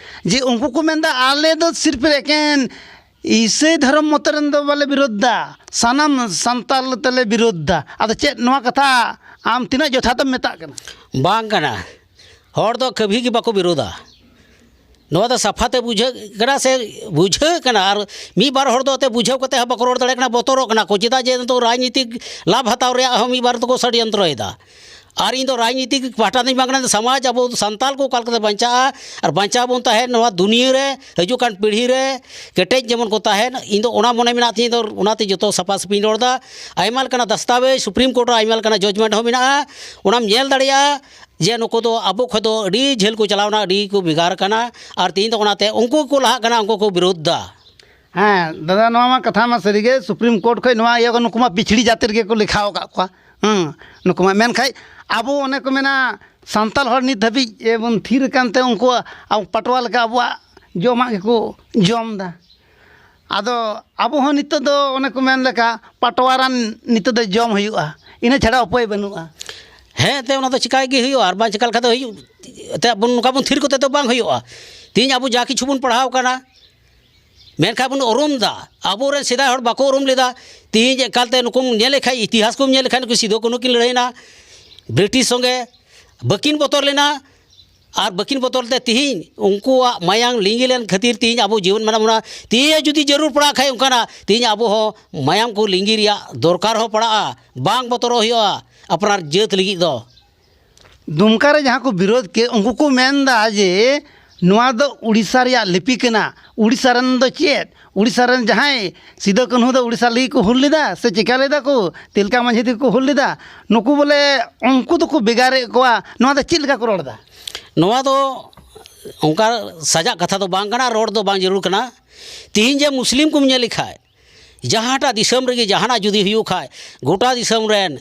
ᱡᱮ ᱩᱱᱠᱩ ᱠᱚ ᱢᱮᱱᱫᱟ, ᱟᱞᱮ ᱫᱚ ᱥᱤᱨᱯᱷ ᱮᱠᱮᱱ ᱤᱥᱟᱹᱭ ᱫᱷᱚᱨᱚᱢ ᱢᱚᱛᱚ ᱨᱮᱱ ᱫᱚ ᱵᱟᱞᱮ ᱵᱤᱨᱳᱫᱷ ᱫᱟ, ᱥᱟᱱᱟᱢ ᱥᱟᱱᱛᱟᱞ ᱛᱮᱞᱮ ᱵᱤᱨᱳᱫᱷ ᱫᱟ᱾ ᱟᱫᱚ ᱪᱮᱫ ᱱᱚᱣᱟ ᱠᱟᱛᱷᱟ ᱟᱢ ᱛᱤᱱᱟᱹᱜ ᱡᱚᱛᱷᱟᱛᱮᱢ ᱢᱮᱛᱟᱜ ᱠᱟᱱᱟ? ᱵᱟᱝ ᱠᱟᱱᱟ᱾ ᱦᱚᱲ ᱫᱚ ᱠᱟᱹᱵᱷᱤ ᱜᱮ ᱵᱟᱠᱚ ᱵᱤᱨᱳᱫᱷᱟ᱾ ᱱᱚᱣᱟ ᱫᱚ ᱥᱟᱯᱷᱟ ᱛᱮ ᱵᱩᱡᱷᱟᱹᱜ ᱠᱟᱱᱟ ᱥᱮ ᱵᱩᱡᱷᱟᱹᱜ ᱠᱟᱱᱟ, ᱟᱨ ᱢᱤᱫ ᱵᱟᱨ ᱦᱚᱲ ᱫᱚ ᱮᱱᱛᱮ ᱵᱩᱡᱷᱟᱹᱣ ᱠᱟᱛᱮ ᱦᱚᱸ ᱵᱟᱠᱚ ᱨᱚᱲ ᱫᱟᱲᱮᱭᱟᱜ ᱠᱟᱱᱟ, ᱵᱚᱛᱚᱨᱚᱜ ᱠᱟᱱᱟ ᱠᱚ᱾ ᱪᱮᱫᱟᱜ ᱡᱮ ᱱᱤᱛᱚᱜ ᱨᱟᱡᱽᱱᱤᱛᱤᱠ ᱞᱟᱵᱷ ᱦᱟᱛᱟᱣ ᱨᱮᱭᱟᱜ ᱦᱚᱸ ᱢᱤᱫ ᱵᱟᱨ ᱫᱚᱠᱚ ᱥᱟᱰᱭᱚᱱᱛᱨᱚᱭᱮᱫᱟ᱾ ᱟᱨ ᱤᱧ ᱫᱚ ᱨᱟᱡᱽᱱᱤᱛᱤᱠ ᱯᱟᱦᱴᱟ ᱫᱚᱧ ᱵᱟᱝ ᱠᱟᱱᱟ, ᱥᱚᱢᱟᱡᱽ ᱟᱵᱚ ᱥᱟᱱᱛᱟᱞ ᱠᱚ ᱚᱠᱟ ᱞᱮᱠᱟᱛᱮ ᱵᱟᱧᱪᱟᱜᱼᱟ ᱟᱨ ᱵᱟᱧᱪᱟᱣ ᱵᱚᱱ ᱛᱟᱦᱮᱱ, ᱱᱚᱣᱟ ᱫᱩᱱᱤᱭᱟᱹ ᱨᱮ ᱦᱤᱡᱩᱜ ᱠᱟᱱ ᱯᱤᱲᱦᱤ ᱨᱮ ᱠᱮᱴᱮᱡ ᱡᱮᱢᱚᱱ ᱠᱚ ᱛᱟᱦᱮᱱ, ᱤᱧ ᱫᱚ ᱚᱱᱟ ᱢᱚᱱᱮ ᱢᱮᱱᱟᱜ ᱛᱤᱧᱟᱹ᱾ ᱤᱧ ᱫᱚ ᱚᱱᱟᱛᱮ ᱡᱚᱛᱚ ᱥᱟᱯᱷᱟ ᱥᱟᱹᱯᱷᱤᱧ ᱨᱚᱲ ᱮᱫᱟ᱾ ᱟᱭᱢᱟ ᱞᱮᱠᱟᱱᱟᱜ ᱫᱟᱥᱛᱟᱵᱮᱡᱽ ᱥᱩᱯᱨᱤᱢ ᱠᱳᱨᱴ ᱨᱮ ᱟᱭᱢᱟ ᱞᱮᱠᱟᱱᱟᱜ ᱡᱟᱡᱽᱢᱮᱱᱴ ᱦᱚᱸ ᱢᱮᱱᱟᱜᱼᱟ, ᱚᱱᱟᱢ ᱧᱮᱞ ᱫᱟᱲᱮᱭᱟᱜᱼᱟ᱾ ᱡᱮ ᱱᱩᱠᱩ ᱫᱚ ᱟᱵᱚ ᱠᱷᱚᱱ ᱫᱚ ᱟᱹᱰᱤ ᱡᱷᱟᱹᱞ ᱠᱚ ᱪᱟᱞᱟᱣᱱᱟ, ᱟᱹᱰᱤ ᱠᱚ ᱵᱷᱮᱜᱟᱨ ᱠᱟᱱᱟ᱾ ᱟᱨ ᱛᱮᱦᱮᱧ ᱫᱚ ᱚᱱᱟᱛᱮ ᱩᱱᱠᱩ ᱠᱚ ᱞᱟᱦᱟᱜ ᱠᱟᱱᱟ, ᱩᱱᱠᱩ ᱠᱚ ᱵᱤᱨᱳᱫᱷ ᱫᱟ᱾ ᱦᱮᱸ ᱫᱟᱫᱟ, ᱱᱚᱣᱟ ᱢᱟ ᱠᱟᱛᱷᱟ ᱢᱟ ᱥᱟᱹᱨᱤᱜᱮ, ᱥᱩᱯᱨᱤᱢ ᱠᱳᱨᱴ ᱠᱷᱚᱱ ᱱᱚᱣᱟ ᱤᱭᱟᱹ ᱠᱚ, ᱱᱩᱠᱩ ᱢᱟ ᱯᱤᱪᱷᱲᱤ ᱡᱟᱹᱛᱤ ᱨᱮᱜᱮ ᱠᱚ ᱞᱮᱠᱷᱟ ᱟᱠᱟᱫ ᱠᱚᱣᱟ᱾ ᱦᱮᱸ, ᱱᱩᱠᱩ ᱢᱟ ᱢᱮᱱᱠᱷᱟᱡ ᱟᱵᱚ ᱚᱱᱮ ᱠᱚ ᱢᱮᱱᱟ, ᱥᱟᱱᱛᱟᱲ ᱦᱚᱲ ᱱᱤᱛ ᱫᱷᱟᱹᱵᱤᱡ ᱵᱚᱱ ᱛᱷᱤᱨ ᱟᱠᱟᱱ ᱛᱮ ᱩᱱᱠᱩ ᱟᱵᱚ ᱯᱟᱴᱣᱟ ᱞᱮᱠᱟ ᱟᱵᱚᱣᱟᱜ ᱡᱚᱢᱟᱜ ᱜᱮᱠᱚ ᱡᱚᱢ ᱮᱫᱟ᱾ ᱟᱫᱚ ᱟᱵᱚ ᱦᱚᱸ ᱱᱤᱛᱚᱜ ᱫᱚ ᱚᱱᱮ ᱠᱚ ᱢᱮᱱ ᱞᱮᱠᱟ ᱯᱟᱴᱣᱟᱨᱟᱱ ᱱᱤᱛᱚᱜ ᱫᱚ ᱡᱚᱢ ᱦᱩᱭᱩᱜᱼᱟ, ᱤᱱᱟᱹ ᱪᱷᱟᱲᱟ ᱩᱯᱟᱹᱭ ᱵᱟᱹᱱᱩᱜᱼᱟ᱾ ᱦᱮᱸ, ᱮᱱᱛᱮᱫ ᱚᱱᱟ ᱫᱚ ᱪᱤᱠᱟᱭ ᱜᱮ ᱦᱩᱭᱩᱜᱼᱟ, ᱟᱨ ᱵᱟᱝ ᱪᱤᱠᱟ ᱞᱮᱠᱷᱟᱱ ᱫᱚ ᱦᱩᱭᱩᱜ, ᱮᱱᱛᱮᱫ ᱟᱵᱚ ᱱᱚᱝᱠᱟ ᱵᱚᱱ ᱛᱷᱤᱨ ᱠᱚᱛᱮ ᱫᱚ ᱵᱟᱝ ᱦᱩᱭᱩᱜᱼᱟ᱾ ᱛᱮᱦᱤᱧ ᱟᱵᱚ ᱡᱟ ᱠᱤᱪᱷᱩ ᱵᱚᱱ ᱯᱟᱲᱦᱟᱣ ᱠᱟᱱᱟ, ᱢᱮᱱᱠᱷᱟᱱ ᱵᱚᱱ ᱩᱨᱩᱢ ᱮᱫᱟ, ᱟᱵᱚᱨᱮᱱ ᱥᱮᱫᱟᱭ ᱦᱚᱲ ᱵᱟᱠᱚ ᱩᱨᱩᱢ ᱞᱮᱫᱟ᱾ ᱛᱮᱦᱤᱧ ᱮᱠᱟᱞᱛᱮ ᱱᱩᱠᱩᱢ ᱧᱮᱞ ᱞᱮᱠᱷᱟᱡ, ᱤᱛᱤᱦᱟᱥ ᱠᱚᱢ ᱧᱮᱞ ᱞᱮᱠᱷᱟᱡ, ᱱᱩᱠᱩ ᱥᱤᱫᱩ ᱠᱟᱹᱱᱦᱩ ᱠᱤᱱ ᱞᱟᱹᱲᱦᱟᱹᱭᱱᱟ ᱵᱨᱤᱴᱤᱥ ᱥᱚᱸᱜᱮ, ᱵᱟᱹᱠᱤᱱ ᱵᱚᱛᱚᱨ ᱞᱮᱱᱟ᱾ ᱟᱨ ᱵᱟᱹᱠᱤᱱ ᱵᱚᱛᱚᱨ ᱛᱮ ᱛᱤᱦᱤᱧ ᱩᱱᱠᱩᱣᱟᱜ ᱢᱟᱭᱟᱝ ᱞᱤᱸᱜᱤ ᱞᱮᱱ ᱠᱷᱟᱹᱛᱤᱨ ᱛᱤᱦᱤᱧ ᱟᱵᱚ ᱡᱤᱭᱚᱱ ᱢᱮᱱᱟᱜ ᱵᱚᱱᱟ᱾ ᱛᱤᱦᱤᱧ ᱡᱩᱫᱤ ᱡᱟᱹᱨᱩᱲ ᱯᱟᱲᱟᱜ ᱠᱷᱟᱡ ᱚᱱᱠᱟᱱᱟᱜ, ᱛᱤᱦᱤᱧ ᱟᱵᱚ ᱦᱚᱸ ᱢᱟᱭᱟᱢ ᱠᱚ ᱞᱤᱸᱜᱤ ᱨᱮᱭᱟᱜ ᱫᱚᱨᱠᱟᱨ ᱦᱚᱸ ᱯᱟᱲᱟᱜᱼᱟ᱾ ᱵᱟᱝ ᱵᱚᱛᱚᱨᱚᱜ ᱦᱩᱭᱩᱜᱼᱟ ᱟᱯᱱᱟᱨ ᱡᱟᱹᱛ ᱞᱟᱹᱜᱤᱫ ᱫᱚ᱾ ᱫᱩᱢᱠᱟ ᱨᱮ ᱡᱟᱦᱟᱸ ᱠᱚ ᱵᱤᱨᱳᱫᱷ ᱠᱮᱫ, ᱩᱱᱠᱩ ᱠᱚ ᱢᱮᱱᱫᱟ ᱡᱮ ᱱᱚᱣᱟ ᱫᱚ ᱩᱲᱤᱥᱥᱟ ᱨᱮᱭᱟᱜ ᱞᱤᱯᱤ ᱠᱟᱱᱟ᱾ ᱩᱲᱤᱥᱥᱟ ᱨᱮᱱ ᱫᱚ ᱪᱮᱫ? ᱩᱲᱤᱥᱥᱟ ᱨᱮᱱ ᱡᱟᱦᱟᱸᱭ ᱥᱤᱫᱩ ᱠᱟᱹᱱᱦᱩ ᱫᱚ ᱩᱲᱤᱥᱥᱟ ᱞᱟᱹᱜᱤᱫ ᱠᱚ ᱦᱩᱞ ᱞᱮᱫᱟ ᱥᱮ ᱪᱮᱠᱟ ᱞᱮᱫᱟ ᱠᱚ? ᱛᱤᱞᱠᱟ ᱢᱟᱹᱡᱷᱤ ᱛᱮᱠᱚ ᱦᱩᱞ ᱞᱮᱫᱟ᱾ ᱱᱩᱠᱩ ᱵᱚᱞᱮ ᱩᱱᱠᱩ ᱫᱚᱠᱚ ᱵᱷᱮᱜᱟᱨᱮᱫ ᱠᱚᱣᱟ᱾ ᱱᱚᱣᱟ ᱫᱚ ᱪᱮᱫ ᱞᱮᱠᱟ ᱠᱚ ᱨᱚᱲ ᱮᱫᱟ? ᱱᱚᱣᱟ ᱫᱚ ᱚᱱᱠᱟ ᱥᱟᱡᱟᱜ ᱠᱟᱛᱷᱟ ᱫᱚ ᱵᱟᱝ ᱠᱟᱱᱟ, ᱨᱚᱲ ᱫᱚ ᱵᱟᱝ ᱡᱟᱹᱨᱩᱲ ᱠᱟᱱᱟ᱾ ᱛᱤᱦᱤᱧ ᱡᱮ ᱢᱩᱥᱞᱤᱢ ᱠᱚᱢ ᱧᱮᱞ ᱞᱮᱠᱷᱟᱡ, ᱡᱟᱦᱟᱸᱴᱟᱜ ᱫᱤᱥᱚᱢ ᱨᱮᱜᱮ ᱡᱟᱦᱟᱱᱟᱜ ᱡᱩᱫᱤ ᱦᱩᱭᱩᱜ ᱠᱷᱟᱡ, ᱜᱚᱴᱟ ᱫᱤᱥᱚᱢ ᱨᱮᱱ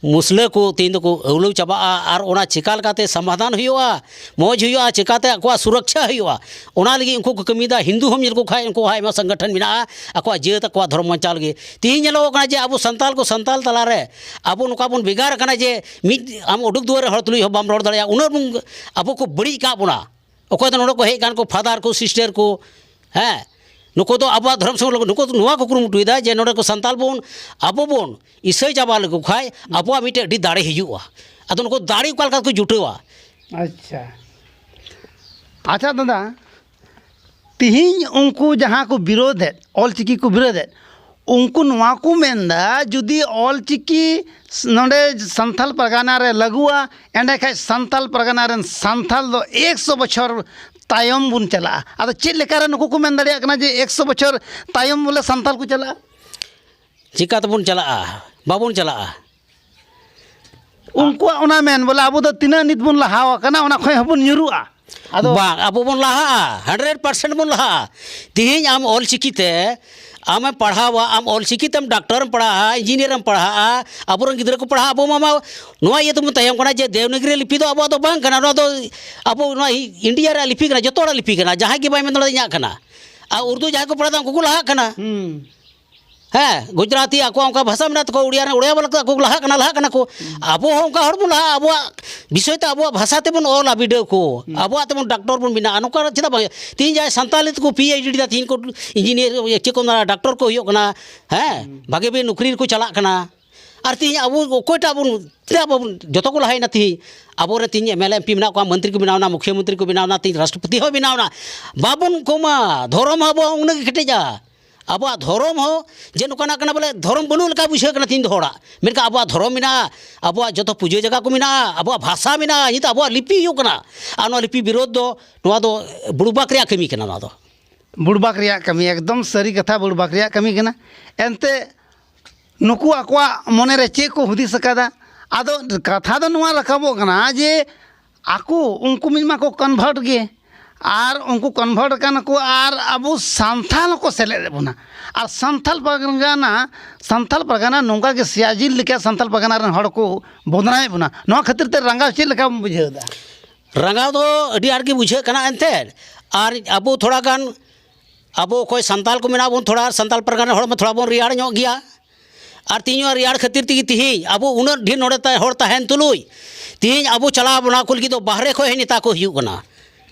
ᱢᱩᱥᱞᱟᱹ ᱠᱚ ᱛᱮᱦᱮᱧ ᱫᱚᱠᱚ ᱟᱹᱣᱞᱟᱹᱣ ᱪᱟᱵᱟᱜᱼᱟ, ᱟᱨ ᱚᱱᱟ ᱪᱮᱠᱟ ᱞᱮᱠᱟᱛᱮ ᱥᱚᱢᱟᱫᱷᱟᱱ ᱦᱩᱭᱩᱜᱼᱟ, ᱢᱚᱡᱽ ᱦᱩᱭᱩᱜᱼᱟ, ᱪᱮᱠᱟᱛᱮ ᱟᱠᱚᱣᱟᱜ ᱥᱩᱨᱚᱠᱪᱷᱟ ᱦᱩᱭᱩᱜᱼᱟ, ᱚᱱᱟ ᱞᱟᱹᱜᱤᱫ ᱩᱱᱠᱩ ᱠᱚ ᱠᱟᱹᱢᱤᱭᱮᱫᱟ᱾ ᱦᱤᱱᱫᱩ ᱦᱚᱸᱢ ᱧᱮᱞ ᱠᱚ ᱠᱷᱟᱡ, ᱩᱱᱠᱩ ᱦᱚᱸ ᱟᱭᱢᱟ ᱥᱚᱝᱜᱚᱴᱷᱚᱱ ᱢᱮᱱᱟᱜᱼᱟ ᱟᱠᱚᱣᱟᱜ ᱡᱟᱹᱛ, ᱟᱠᱚᱣᱟᱜ ᱫᱷᱚᱨᱚᱢ ᱵᱟᱧᱪᱟᱣ ᱞᱟᱹᱜᱤᱫ᱾ ᱛᱮᱦᱮᱧ ᱧᱮᱞᱚᱜᱚᱜ ᱠᱟᱱᱟ ᱡᱮ ᱟᱵᱚ ᱥᱟᱱᱛᱟᱞ ᱠᱚ ᱥᱟᱱᱛᱟᱞ ᱛᱟᱞᱟᱨᱮ ᱟᱵᱚ ᱱᱚᱝᱠᱟ ᱵᱚᱱ ᱵᱷᱮᱜᱟᱨ ᱟᱠᱟᱱᱟ ᱡᱮ ᱢᱤᱫ ᱟᱢ ᱩᱰᱩᱠ ᱫᱩᱣᱟᱹᱨ ᱨᱮ ᱦᱚᱲ ᱛᱩᱞᱩᱡ ᱦᱚᱸ ᱵᱟᱢ ᱨᱚᱲ ᱫᱟᱲᱮᱭᱟᱜᱼᱟ, ᱩᱱᱟᱹᱜ ᱵᱚᱱ ᱟᱵᱚ ᱠᱚ ᱵᱟᱹᱲᱤᱡ ᱟᱠᱟᱫ ᱵᱚᱱᱟ᱾ ᱚᱠᱚᱭ ᱫᱚ ᱱᱚᱰᱮ ᱠᱚ ᱦᱮᱡ ᱟᱠᱟᱱ ᱠᱚ ᱯᱷᱟᱫᱟᱨ ᱠᱚ, ᱥᱤᱥᱴᱟᱨ ᱠᱚ, ᱦᱮᱸ, ᱱᱩᱠᱩ ᱫᱚ ᱟᱵᱚᱣᱟᱜ ᱫᱷᱚᱨᱚᱢ ᱥᱚᱸᱜᱮ ᱱᱩᱠᱩ ᱫᱚ ᱱᱚᱣᱟ ᱠᱚ ᱠᱩᱨᱩᱢᱩᱴᱩᱭᱮᱫᱟ ᱡᱮ ᱱᱚᱰᱮ ᱠᱚ ᱥᱟᱱᱛᱟᱞ ᱵᱚᱱ, ᱟᱵᱚ ᱵᱚᱱ ᱤᱥᱟᱹᱭ ᱪᱟᱵᱟ ᱞᱮᱠᱚ ᱠᱷᱟᱡ ᱟᱵᱚᱣᱟᱜ ᱢᱤᱫᱴᱮᱡ ᱟᱹᱰᱤ ᱫᱟᱲᱮ ᱦᱤᱡᱩᱜᱼᱟ᱾ ᱟᱫᱚ ᱱᱩᱠᱩ ᱫᱟᱲᱮ ᱚᱠᱟ ᱞᱮᱠᱟ ᱠᱚ ᱡᱩᱴᱟᱹᱣᱟ? ᱟᱪᱪᱷᱟ, ᱟᱪᱪᱷᱟ ᱫᱟᱫᱟ, ᱛᱤᱦᱤᱧ ᱩᱱᱠᱩ ᱡᱟᱦᱟᱸ ᱠᱚ ᱵᱤᱨᱳᱫᱷᱮᱫ, ᱚᱞᱪᱤᱠᱤ ᱠᱚ ᱵᱤᱨᱳᱫᱷᱮᱫ, ᱩᱱᱠᱩ ᱱᱚᱣᱟ ᱠᱚ ᱢᱮᱱᱫᱟ, ᱡᱩᱫᱤ ᱚᱞᱪᱤᱠᱤ ᱱᱚᱰᱮ ᱥᱟᱱᱛᱟᱞ ᱯᱟᱨᱜᱟᱱᱟ ᱨᱮ ᱞᱟᱹᱜᱩᱜᱼᱟ, ᱮᱸᱰᱮᱠᱷᱟᱡ ᱥᱟᱱᱛᱟᱞ ᱯᱟᱨᱜᱟᱱᱟ ᱨᱮᱱ ᱥᱟᱱᱛᱟᱞ ᱫᱚ ᱮᱠᱥᱚ ᱵᱚᱪᱷᱚᱨ ᱛᱟᱭᱚᱢ ᱵᱚᱱ ᱪᱟᱞᱟᱜᱼᱟ᱾ ᱟᱫᱚ ᱪᱮᱫ ᱞᱮᱠᱟᱨᱮ ᱱᱩᱠᱩ ᱠᱚ ᱢᱮᱱ ᱫᱟᱲᱮᱭᱟᱜ ᱠᱟᱱᱟ ᱡᱮ ᱮᱠᱥᱚ ᱵᱚᱪᱷᱚᱨ ᱛᱟᱭᱚᱢ ᱵᱚᱞᱮ ᱥᱟᱱᱛᱟᱞ ᱠᱚ ᱪᱟᱞᱟᱜᱼᱟ? ᱪᱤᱠᱟ ᱛᱮᱵᱚᱱ ᱪᱟᱞᱟᱜᱼᱟ? ᱵᱟᱵᱚᱱ ᱪᱟᱞᱟᱜᱼᱟ᱾ ᱩᱱᱠᱩᱣᱟᱜ ᱚᱱᱟ ᱢᱮᱱ ᱵᱚᱞᱮ ᱟᱵᱚ ᱫᱚ ᱛᱤᱱᱟᱹᱜ ᱱᱤᱛ ᱵᱚᱱ ᱞᱟᱦᱟ ᱟᱠᱟᱱᱟ, ᱚᱱᱟ ᱠᱷᱚᱱ ᱦᱚᱸᱵᱚᱱ ᱧᱩᱨᱩᱜᱼᱟ᱾ ᱟᱫᱚ ᱵᱟᱝ, ᱟᱵᱚ ᱵᱚᱱ ᱞᱟᱦᱟᱜᱼᱟ, ᱦᱟᱱᱰᱨᱮᱰ ᱯᱟᱨᱥᱮᱱᱴ ᱵᱚᱱ ᱞᱟᱦᱟᱜᱼᱟ᱾ ᱛᱮᱦᱮᱧ ᱟᱢ ᱚᱞ ᱪᱤᱠᱤ ᱛᱮ ᱟᱢᱮᱢ ᱯᱟᱲᱦᱟᱣᱟ, ᱟᱢ ᱚᱞ ᱪᱤᱠᱤ ᱛᱮᱢ ᱰᱟᱠᱛᱟᱨᱮᱢ ᱯᱟᱲᱦᱟᱜᱼᱟ, ᱤᱧᱡᱤᱱᱤᱭᱟᱨᱮᱢ ᱯᱟᱲᱦᱟᱜᱼᱟ, ᱟᱵᱚᱨᱮᱱ ᱜᱤᱫᱽᱨᱟᱹ ᱠᱚ ᱯᱟᱲᱦᱟᱜᱼᱟ, ᱟᱵᱚ ᱢᱟ, ᱢᱟ ᱱᱚᱣᱟ ᱤᱭᱟᱹ ᱛᱮᱵᱚᱱ ᱛᱟᱭᱚᱢ ᱠᱟᱱᱟ ᱡᱮ ᱫᱮᱵᱽᱱᱟᱜᱽᱨᱤ ᱞᱤᱯᱤ ᱫᱚ ᱟᱵᱚᱣᱟᱜ ᱫᱚ ᱵᱟᱝ ᱠᱟᱱᱟ, ᱱᱚᱣᱟ ᱫᱚ ᱟᱵᱚ ᱱᱚᱣᱟ ᱤᱱᱰᱤᱭᱟ ᱨᱮᱭᱟᱜ ᱞᱤᱯᱤ ᱠᱟᱱᱟ, ᱡᱚᱛᱚ ᱦᱚᱲᱟᱜ ᱞᱤᱯᱤ ᱠᱟᱱᱟ, ᱡᱟᱦᱟᱸᱭ ᱜᱮ ᱵᱟᱭ ᱢᱮᱱ ᱫᱟᱲᱮᱭᱟᱜᱼᱟ ᱤᱧᱟᱹᱜ ᱠᱟᱱᱟ᱾ ᱟᱨ ᱩᱨᱫᱩ ᱡᱟᱦᱟᱸᱭ ᱠᱚ ᱯᱟᱲᱦᱟᱣᱫᱟ ᱩᱱᱠᱩ ᱠᱚ ᱞᱟᱦᱟᱜ ᱠᱟᱱᱟ᱾ ᱦᱩᱸ᱾ ᱦᱮᱸ, ᱜᱩᱡᱽᱨᱟᱴᱤ ᱟᱠᱚᱣᱟᱜ ᱚᱱᱠᱟ ᱵᱷᱟᱥᱟ ᱢᱮᱱᱟᱜ ᱛᱟᱠᱚᱣᱟ, ᱩᱲᱤᱭᱟ ᱨᱮᱱ ᱩᱲᱤᱭᱟ ᱵᱟᱞᱟ ᱠᱚ ᱞᱟᱦᱟᱜ ᱠᱟᱱᱟ, ᱠᱚ ᱞᱟᱦᱟᱜ ᱠᱟᱱᱟ, ᱞᱟᱦᱟᱜ ᱠᱟᱱᱟ ᱠᱚ᱾ ᱦᱩᱸ᱾ ᱟᱵᱚ ᱦᱚᱸ ᱚᱱᱠᱟ ᱦᱚᱲ ᱵᱚᱱ ᱞᱟᱦᱟᱜᱼᱟ, ᱟᱵᱚᱣᱟᱜ ᱵᱤᱥᱚᱭ ᱛᱮ ᱟᱵᱚᱣᱟᱜ ᱵᱷᱟᱥᱟ ᱛᱮᱵᱚᱱ ᱚᱞᱟ ᱵᱤᱰᱟᱹᱣ ᱠᱚ, ᱦᱩᱸ᱾ ᱟᱵᱚᱣᱟᱜ ᱛᱮᱵᱚᱱ ᱰᱟᱠᱛᱚᱨ ᱵᱚᱱ ᱵᱮᱱᱟᱜᱼᱟ᱾ ᱱᱚᱝᱠᱟ ᱪᱮᱫᱟᱜ ᱵᱟᱝ ᱦᱩᱭᱩᱜᱼᱟ? ᱛᱮᱦᱤᱧ ᱡᱟᱦᱟᱸᱭ ᱥᱟᱱᱛᱟᱞᱤ ᱛᱮᱠᱚ ᱯᱤ ᱮᱭᱤᱪ ᱰᱤ ᱫᱟ, ᱛᱮᱦᱤᱧ ᱠᱚ ᱤᱧᱡᱤᱱᱤᱭᱟᱨ, ᱪᱮᱫ ᱠᱚ ᱢᱮᱱᱟ, ᱰᱟᱠᱛᱚᱨ ᱠᱚ ᱦᱩᱭᱩᱜ ᱠᱟᱱᱟ, ᱦᱮᱸ, ᱦᱩᱸ᱾ ᱵᱷᱟᱜᱮ ᱵᱷᱟᱜᱮ ᱱᱚᱠᱨᱤ ᱨᱮᱠᱚ ᱪᱟᱞᱟᱜ ᱠᱟᱱᱟ᱾ ᱟᱨ ᱛᱮᱦᱤᱧ ᱟᱵᱚ ᱚᱠᱚᱭᱴᱟᱜ ᱵᱚᱱ, ᱪᱮᱫᱟᱜ ᱵᱟᱵᱚᱱ, ᱡᱚᱛᱚ ᱠᱚ ᱞᱟᱦᱟᱭᱮᱱᱟ᱾ ᱛᱮᱦᱤᱧ ᱟᱵᱚᱨᱮᱱ ᱛᱮᱦᱤᱧ M L A M P ᱢᱮᱱᱟᱜ ᱠᱚᱣᱟ, ᱢᱚᱱᱛᱨᱤ ᱠᱚ ᱵᱮᱱᱟᱣ ᱮᱱᱟ, ᱢᱩᱠᱷᱭᱟᱹ ᱢᱚᱱᱛᱨᱤ ᱠᱚ ᱵᱮᱱᱟᱣ ᱮᱱᱟ, ᱛᱮᱦᱤᱧ ᱨᱟᱥᱴᱨᱚᱯᱚᱛᱤ ᱦᱚᱸ ᱵᱮᱱᱟᱣ ᱮᱱᱟ᱾ ᱵᱟᱵᱚᱱ ᱠᱚᱢᱟ, ᱫᱷᱚᱨᱚᱢ ᱟᱵᱚᱣᱟᱜ ᱩᱱᱟᱹᱜ ᱜᱮ ᱠᱮᱴᱮᱡᱟ᱾ ᱟᱵᱚᱣᱟᱜ ᱫᱷᱚᱨᱚᱢ ᱦᱚᱸ ᱡᱮ ᱱᱚᱝᱠᱟᱱᱟᱜ ᱠᱟᱱᱟ ᱵᱚᱞᱮ ᱫᱷᱚᱨᱚᱢ ᱵᱟᱹᱱᱩᱜ ᱞᱮᱠᱟ ᱵᱩᱡᱷᱟᱹᱜ ᱠᱟᱱᱟ ᱛᱮᱦᱮᱧ ᱫᱚ ᱦᱚᱲᱟᱜ, ᱢᱮᱱᱠᱷᱟᱱ ᱟᱵᱚᱣᱟᱜ ᱫᱷᱚᱨᱚᱢ ᱢᱮᱱᱟᱜᱼᱟ, ᱟᱵᱚᱣᱟᱜ ᱡᱚᱛᱚ ᱯᱩᱡᱟᱹ ᱡᱟᱭᱜᱟ ᱠᱚ ᱢᱮᱱᱟᱜᱼᱟ, ᱟᱵᱚᱣᱟᱜ ᱵᱷᱟᱥᱟ ᱢᱮᱱᱟᱜᱼᱟ, ᱱᱤᱛᱚᱜ ᱟᱵᱚᱣᱟᱜ ᱞᱤᱯᱤ ᱦᱩᱭᱩᱜ ᱠᱟᱱᱟ᱾ ᱟᱨ ᱱᱚᱣᱟ ᱞᱤᱯᱤ ᱵᱤᱨᱳᱫᱷ ᱫᱚ, ᱱᱚᱣᱟ ᱫᱚ ᱵᱩᱲᱵᱟᱠ ᱨᱮᱭᱟᱜ ᱠᱟᱹᱢᱤ ᱠᱟᱱᱟ᱾ ᱱᱚᱣᱟ ᱫᱚ ᱵᱩᱲᱵᱟᱠ ᱨᱮᱭᱟᱜ ᱠᱟᱹᱢᱤ, ᱮᱠᱫᱚᱢ ᱥᱟᱹᱨᱤ ᱠᱟᱛᱷᱟ, ᱵᱩᱲᱵᱟᱠ ᱨᱮᱭᱟᱜ ᱠᱟᱹᱢᱤ ᱠᱟᱱᱟ᱾ ᱮᱱᱛᱮ ᱱᱩᱠᱩ ᱟᱠᱚᱣᱟᱜ ᱢᱚᱱᱮᱨᱮ ᱪᱮᱫ ᱠᱚ ᱦᱩᱫᱤᱥ ᱟᱠᱟᱫᱟ? ᱟᱫᱚ ᱠᱟᱛᱷᱟ ᱫᱚ ᱱᱚᱣᱟ ᱨᱟᱠᱟᱵᱚᱜ ᱠᱟᱱᱟ ᱡᱮ ᱟᱠᱚ ᱩᱱᱠᱩ ᱢᱤᱫ ᱢᱟᱠᱚ ᱠᱚᱱᱵᱷᱟᱨᱴ ᱜᱮ, ᱟᱨ ᱩᱱᱠᱩ ᱠᱚᱱᱵᱷᱟᱨᱴ ᱠᱟᱱᱟ ᱠᱚ, ᱟᱨ ᱟᱵᱚ ᱥᱟᱱᱛᱟᱞ ᱦᱚᱸᱠᱚ ᱥᱮᱞᱮᱫ ᱮᱫ ᱵᱚᱱᱟ᱾ ᱟᱨ ᱥᱟᱱᱛᱟᱞ ᱯᱟᱨᱜᱟᱱᱟ, ᱥᱟᱱᱛᱟᱞ ᱯᱟᱨᱜᱟᱱᱟ ᱱᱚᱝᱠᱟ ᱜᱮ ᱥᱤᱭᱟᱡᱤᱱ ᱞᱮᱠᱟ ᱥᱟᱱᱛᱟᱞ ᱯᱟᱨᱜᱟᱱᱟ ᱨᱮᱱ ᱦᱚᱲ ᱠᱚ ᱵᱚᱫᱱᱟᱢᱮᱫ ᱵᱚᱱᱟ᱾ ᱱᱚᱣᱟ ᱠᱷᱟᱹᱛᱤᱨ ᱛᱮ ᱨᱟᱸᱜᱟᱣ ᱪᱮᱫ ᱞᱮᱠᱟᱢ ᱵᱩᱡᱷᱟᱹᱣ ᱮᱫᱟ? ᱨᱟᱸᱜᱟᱣ ᱫᱚ ᱟᱹᱰᱤ ᱟᱸᱴ ᱜᱮ ᱵᱩᱡᱷᱟᱹᱜ ᱠᱟᱱᱟ ᱮᱱᱛᱮᱫ᱾ ᱟᱨ ᱟᱵᱚ ᱛᱷᱚᱲᱟ ᱜᱟᱱ, ᱟᱵᱚ ᱚᱠᱚᱭ ᱥᱟᱱᱛᱟᱞ ᱠᱚ ᱢᱮᱱᱟᱜ ᱵᱚᱱ, ᱛᱷᱚᱲᱟ ᱥᱟᱱᱛᱟᱞ ᱯᱟᱨᱜᱟᱱᱟ ᱨᱮᱱ ᱦᱚᱲ ᱢᱟ ᱛᱷᱚᱲᱟ ᱵᱚᱱ ᱨᱮᱭᱟᱲ ᱧᱚᱜ ᱜᱮᱭᱟ᱾ ᱟᱨ ᱛᱮᱦᱮᱧ ᱱᱚᱣᱟ ᱨᱮᱭᱟᱲ ᱠᱷᱟᱹᱛᱤᱨ ᱛᱮᱜᱮ ᱛᱮᱦᱮᱧ ᱟᱵᱚ ᱩᱱᱟᱹᱜ ᱰᱷᱮᱨ ᱱᱚᱰᱮ ᱛᱟᱦᱮᱸ, ᱦᱚᱲ ᱛᱟᱦᱮᱱ ᱛᱩᱞᱩᱡ, ᱛᱮᱦᱮᱧ ᱟᱵᱚ ᱪᱟᱞᱟᱣ ᱵᱚᱱᱟ ᱠᱚ ᱞᱟᱹᱜᱤᱫ ᱫᱚ ᱵᱟᱦᱨᱮ ᱠᱷᱚᱱ ᱦᱮᱡ ᱱᱮᱛᱟ ᱠᱚ ᱦᱩᱭᱩᱜ ᱠᱟᱱᱟ᱾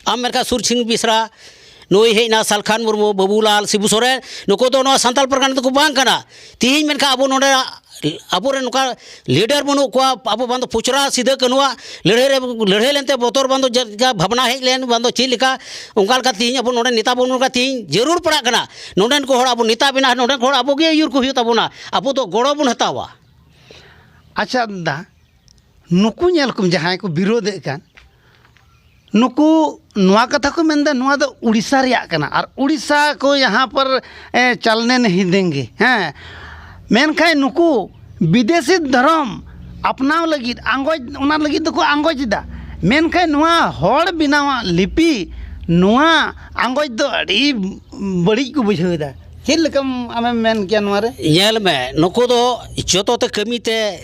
ᱟᱢ ᱢᱮᱱᱠᱷᱟᱱ ᱥᱩᱨ ᱥᱤᱝ ᱵᱮᱥᱨᱟ, ᱱᱩᱭ ᱦᱮᱡ ᱮᱱᱟ ᱥᱟᱞᱠᱷᱟᱱ ᱢᱩᱨᱢᱩ, ᱵᱟᱹᱵᱩᱞᱟᱞ, ᱥᱤᱵᱩ ᱥᱚᱨᱮᱱ, ᱱᱩᱠᱩ ᱫᱚ ᱱᱚᱣᱟ ᱥᱟᱱᱛᱟᱞ ᱯᱟᱨᱜᱟᱱᱟ ᱫᱚᱠᱚ ᱵᱟᱝ ᱠᱟᱱᱟ᱾ ᱛᱮᱦᱮᱧ ᱢᱮᱱᱠᱷᱟᱱ ᱟᱵᱚ ᱱᱚᱰᱮ ᱟᱵᱚᱨᱮᱱ ᱱᱚᱝᱠᱟ ᱞᱤᱰᱟᱨ ᱵᱟᱹᱱᱩᱜ ᱠᱚᱣᱟ᱾ ᱟᱵᱚ ᱵᱟᱝ ᱫᱚ ᱯᱚᱪᱨᱟ ᱥᱤᱫᱟᱹ ᱠᱟᱹᱱᱩᱣᱟᱜ ᱞᱟᱹᱲᱦᱟᱹᱭ ᱨᱮ, ᱞᱟᱹᱲᱦᱟᱹᱭ ᱞᱮᱱᱛᱮ ᱵᱚᱛᱚᱨ, ᱵᱟᱝ ᱫᱚ ᱪᱮᱫ ᱞᱮᱠᱟ ᱵᱷᱟᱵᱽᱱᱟ ᱦᱮᱡ ᱞᱮᱱ, ᱵᱟᱝ ᱫᱚ ᱪᱮᱫ ᱞᱮᱠᱟ, ᱚᱱᱠᱟ ᱞᱮᱠᱟ ᱛᱮᱦᱮᱧ ᱟᱵᱚ ᱱᱚᱰᱮ ᱱᱮᱛᱟ ᱵᱚᱱ ᱱᱚᱝᱠᱟ ᱛᱮᱦᱮᱧ ᱡᱟᱹᱨᱩᱲ ᱯᱟᱲᱟᱜ ᱠᱟᱱᱟ᱾ ᱱᱚᱰᱮᱱ ᱠᱚ ᱦᱚᱲ ᱟᱵᱚ ᱱᱮᱛᱟ ᱵᱮᱱᱟᱣ, ᱱᱚᱰᱮᱱ ᱠᱚ ᱦᱚᱲ ᱟᱵᱚ ᱜᱮ ᱟᱹᱭᱩᱨ ᱠᱚ ᱦᱩᱭᱩᱜ ᱛᱟᱵᱚᱱᱟ᱾ ᱟᱵᱚ ᱫᱚ ᱜᱚᱲᱚ ᱵᱚᱱ ᱦᱟᱛᱟᱣᱟ᱾ ᱟᱪᱪᱷᱟ ᱫᱟ, ᱱᱩᱠᱩ ᱧᱮᱞ ᱠᱚᱢ, ᱡᱟᱦᱟᱸᱭ ᱠᱚ ᱵᱤᱨᱳᱫᱮᱫ ᱠᱟᱱ, ᱱᱩᱠᱩ ᱱᱚᱣᱟ ᱠᱟᱛᱷᱟ ᱠᱚ ᱢᱮᱱᱫᱟ, ᱱᱚᱣᱟ ᱫᱚ ᱩᱲᱤᱥᱥᱟ ᱨᱮᱭᱟᱜ ᱠᱟᱱᱟ, ᱟᱨ ᱩᱲᱤᱥᱥᱟ ᱠᱚ ᱭᱟᱦᱟᱸ ᱯᱟᱨ, ᱮ, ᱪᱟᱞᱱᱮ ᱱᱟᱦᱤ ᱫᱮᱝᱜᱮ᱾ ᱦᱮᱸ, ᱢᱮᱱᱠᱷᱟᱱ ᱱᱩᱠᱩ ᱵᱤᱫᱮᱥᱤ ᱫᱷᱚᱨᱚᱢ ᱟᱯᱱᱟᱣ ᱞᱟᱹᱜᱤᱫ ᱟᱸᱜᱚᱪ, ᱚᱱᱟ ᱞᱟᱹᱜᱤᱫ ᱫᱚᱠᱚ ᱟᱸᱜᱚᱪ ᱮᱫᱟ᱾ ᱢᱮᱱᱠᱷᱟᱱ ᱱᱚᱣᱟ ᱦᱚᱲ ᱵᱮᱱᱟᱣᱟᱜ ᱞᱤᱯᱤ, ᱱᱚᱣᱟ ᱟᱸᱜᱚᱪ ᱫᱚ ᱟᱹᱰᱤ ᱵᱟᱹᱲᱤᱡ ᱠᱚ ᱵᱩᱡᱷᱟᱹᱣ ᱮᱫᱟ᱾ ᱪᱮᱫ ᱞᱮᱠᱟᱢ ᱟᱢᱮᱢ ᱢᱮᱱ ᱠᱮᱭᱟ ᱱᱚᱣᱟ ᱨᱮ? ᱧᱮᱞ ᱢᱮ, ᱱᱩᱠᱩ ᱫᱚ ᱡᱚᱛᱚ ᱛᱮ ᱠᱟᱹᱢᱤ ᱛᱮ,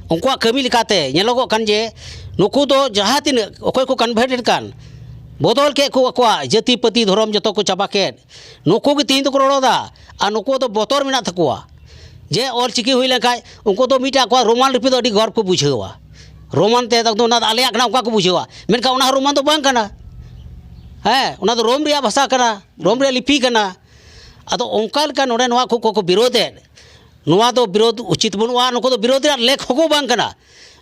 ᱩᱱᱠᱩᱣᱟᱜ ᱠᱟᱹᱢᱤ ᱞᱮᱠᱟᱛᱮ ᱧᱮᱞᱚᱜᱚᱜ ᱠᱟᱱ ᱡᱮ ᱱᱩᱠᱩ ᱫᱚ ᱡᱟᱦᱟᱸ ᱛᱤᱱᱟᱹᱜ ᱚᱠᱚᱭ ᱠᱚ ᱠᱚᱱᱵᱷᱟᱨᱴᱮᱰ ᱠᱟᱱ, ᱵᱚᱫᱚᱞ ᱠᱮᱫ ᱠᱚ ᱟᱠᱚᱣᱟᱜ ᱡᱟᱹᱛᱤ ᱯᱟᱹᱛᱤ ᱫᱷᱚᱨᱚᱢ ᱡᱚᱛᱚ ᱠᱚ ᱪᱟᱵᱟ ᱠᱮᱫ, ᱱᱩᱠᱩ ᱜᱮ ᱛᱮᱦᱮᱧ ᱫᱚᱠᱚ ᱨᱚᱲ ᱮᱫᱟ᱾ ᱟᱨ ᱱᱩᱠᱩ ᱫᱚ ᱵᱚᱛᱚᱨ ᱢᱮᱱᱟᱜ ᱛᱟᱠᱚᱣᱟ ᱡᱮ ᱚᱞ ᱪᱤᱠᱤ ᱦᱩᱭ ᱞᱮᱱᱠᱷᱟᱱ ᱩᱱᱠᱩ ᱫᱚ ᱢᱤᱫᱴᱟᱝ ᱟᱠᱚᱣᱟᱜ ᱨᱳᱢᱟᱱ ᱞᱤᱯᱤ ᱫᱚ ᱟᱹᱰᱤ ᱜᱚᱨᱵ ᱠᱚ ᱵᱩᱡᱷᱟᱹᱣᱟ᱾ ᱨᱳᱢᱟᱱ ᱛᱮ ᱮᱠᱫᱚᱢ ᱚᱱᱟ ᱫᱚ ᱟᱞᱮᱭᱟᱜ ᱠᱟᱱᱟ ᱚᱱᱠᱟ ᱠᱚ ᱵᱩᱡᱷᱟᱹᱣᱟ, ᱢᱮᱱᱠᱷᱟᱱ ᱚᱱᱟ ᱦᱚᱸ ᱨᱳᱢᱟᱱ ᱫᱚ ᱵᱟᱝ ᱠᱟᱱᱟ᱾ ᱦᱮᱸ, ᱚᱱᱟ ᱫᱚ ᱨᱳᱢ ᱨᱮᱭᱟᱜ ᱵᱷᱟᱥᱟ ᱠᱟᱱᱟ, ᱨᱳᱢ ᱨᱮᱭᱟᱜ ᱞᱤᱯᱤ ᱠᱟᱱᱟ᱾ ᱟᱫᱚ ᱚᱱᱠᱟ ᱞᱮᱠᱟ ᱱᱚᱰᱮ ᱱᱚᱣᱟ ᱠᱚ ᱠᱚ ᱵᱤᱨᱳᱫᱮᱫ, ᱱᱚᱣᱟ ᱫᱚ ᱵᱤᱨᱳᱫ ᱩᱪᱤᱛ ᱵᱟᱹᱱᱩᱜᱼᱟ᱾ ᱱᱩᱠᱩ ᱫᱚ ᱵᱤᱨᱳᱫ ᱨᱮᱭᱟᱜ ᱞᱮᱠ ᱦᱚᱸᱠᱚ ᱵᱟᱝ ᱠᱟᱱᱟ᱾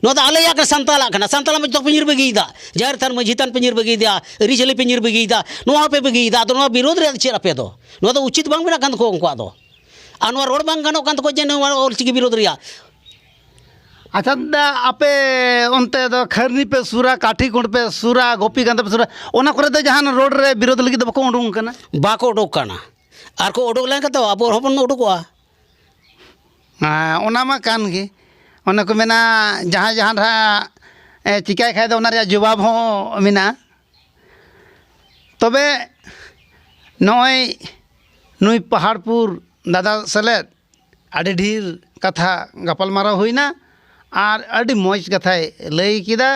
ᱱᱚᱣᱟ ᱫᱚ ᱟᱞᱮᱭᱟᱜ ᱠᱟᱱᱟ, ᱥᱟᱱᱛᱟᱞᱟᱜ ᱠᱟᱱᱟ᱾ ᱥᱟᱱᱛᱟᱞᱟᱜ ᱢᱟ ᱡᱚᱛᱚ ᱯᱮ ᱧᱤᱨ ᱵᱟᱹᱜᱤᱭᱮᱫᱟ᱾ ᱡᱟᱦᱮᱨ ᱛᱷᱟᱱ, ᱢᱟᱹᱡᱷᱤ ᱛᱷᱟᱱ ᱯᱮ ᱧᱤᱨ ᱵᱟᱹᱜᱤᱭᱮᱫᱟ, ᱟᱹᱨᱤᱪᱟᱹᱞᱤ ᱯᱮ ᱧᱤᱨ ᱵᱟᱹᱜᱤᱭᱮᱫᱟ, ᱱᱚᱣᱟ ᱦᱚᱸᱯᱮ ᱵᱟᱹᱜᱤᱭᱮᱫᱟ᱾ ᱟᱫᱚ ᱱᱚᱣᱟ ᱵᱤᱨᱳᱫ ᱨᱮᱭᱟᱜ ᱪᱮᱫ ᱟᱯᱮ ᱫᱚ? ᱱᱚᱣᱟ ᱫᱚ ᱩᱪᱤᱛ ᱵᱟᱝ ᱵᱮᱱᱟᱜ ᱠᱟᱱ ᱛᱟᱠᱚᱣᱟ ᱩᱱᱠᱩᱣᱟᱜ ᱫᱚ᱾ ᱟᱨ ᱱᱚᱣᱟ ᱨᱚᱲ ᱵᱟᱝ ᱜᱟᱱᱚᱜ ᱠᱟᱱ ᱛᱟᱠᱚᱣᱟ ᱡᱮ ᱱᱚᱣᱟ ᱚᱞᱪᱤᱠᱤ ᱵᱤᱨᱳᱫ ᱨᱮᱭᱟᱜ᱾ ᱟᱪᱪᱷᱟ ᱫᱟ, ᱟᱯᱮ ᱚᱱᱛᱮ ᱫᱚ ᱠᱷᱟᱹᱨᱱᱤ ᱯᱮ ᱥᱩᱨᱟ, ᱠᱟᱴᱷᱤᱠᱩᱸᱰ ᱯᱮ ᱥᱩᱨᱟ, ᱜᱳᱯᱤᱠᱟᱱᱫ ᱯᱮ ᱥᱩᱨᱟ, ᱚᱱᱟ ᱠᱚᱨᱮ ᱫᱚ ᱡᱟᱦᱟᱱ ᱨᱳᱰ ᱨᱮ ᱵᱤᱨᱳᱫ ᱞᱟᱹᱜᱤᱫ ᱫᱚ ᱵᱟᱠᱚ ᱩᱰᱩᱝ ᱠᱟᱱᱟ? ᱵᱟᱠᱚ ᱩᱰᱩᱠ ᱠᱟᱱᱟ᱾ ᱟᱨ ᱠᱚ ᱩᱰᱩᱠ ᱞᱮᱱᱠᱷᱟᱱ ᱫᱚ ᱟᱵᱚ ᱦᱚᱸ ᱵᱚᱱ ᱩᱰᱩᱠᱚᱜᱼᱟ᱾ ᱦᱮᱸ, ᱚᱱᱟ ᱢᱟ ᱠᱟᱱ ᱜᱮ᱾ ᱚᱱᱮ ᱠᱚ ᱢᱮᱱᱟ, ᱡᱟᱦᱟᱸᱭ ᱡᱟᱦᱟᱸ ᱫᱷᱟᱨᱟ, ᱮ, ᱪᱤᱠᱟᱹᱭ ᱠᱷᱟᱡ ᱫᱚ ᱚᱱᱟ ᱨᱮᱭᱟᱜ ᱡᱚᱵᱟᱵ ᱦᱚᱸ ᱢᱮᱱᱟᱜᱼᱟ᱾ ᱛᱚᱵᱮ ᱱᱚᱜᱼᱚᱭ ᱱᱩᱭ ᱯᱟᱦᱟᱲᱯᱩᱨ ᱫᱟᱫᱟ ᱥᱮᱞᱮᱫ ᱟᱹᱰᱤ ᱰᱷᱮᱨ ᱠᱟᱛᱷᱟ ᱜᱟᱯᱟᱞᱢᱟᱨᱟᱣ ᱦᱩᱭᱱᱟ ᱟᱨ ᱟᱹᱰᱤ ᱢᱚᱡᱽ ᱠᱟᱛᱷᱟᱭ ᱞᱟᱹᱭ ᱠᱮᱫᱟ᱾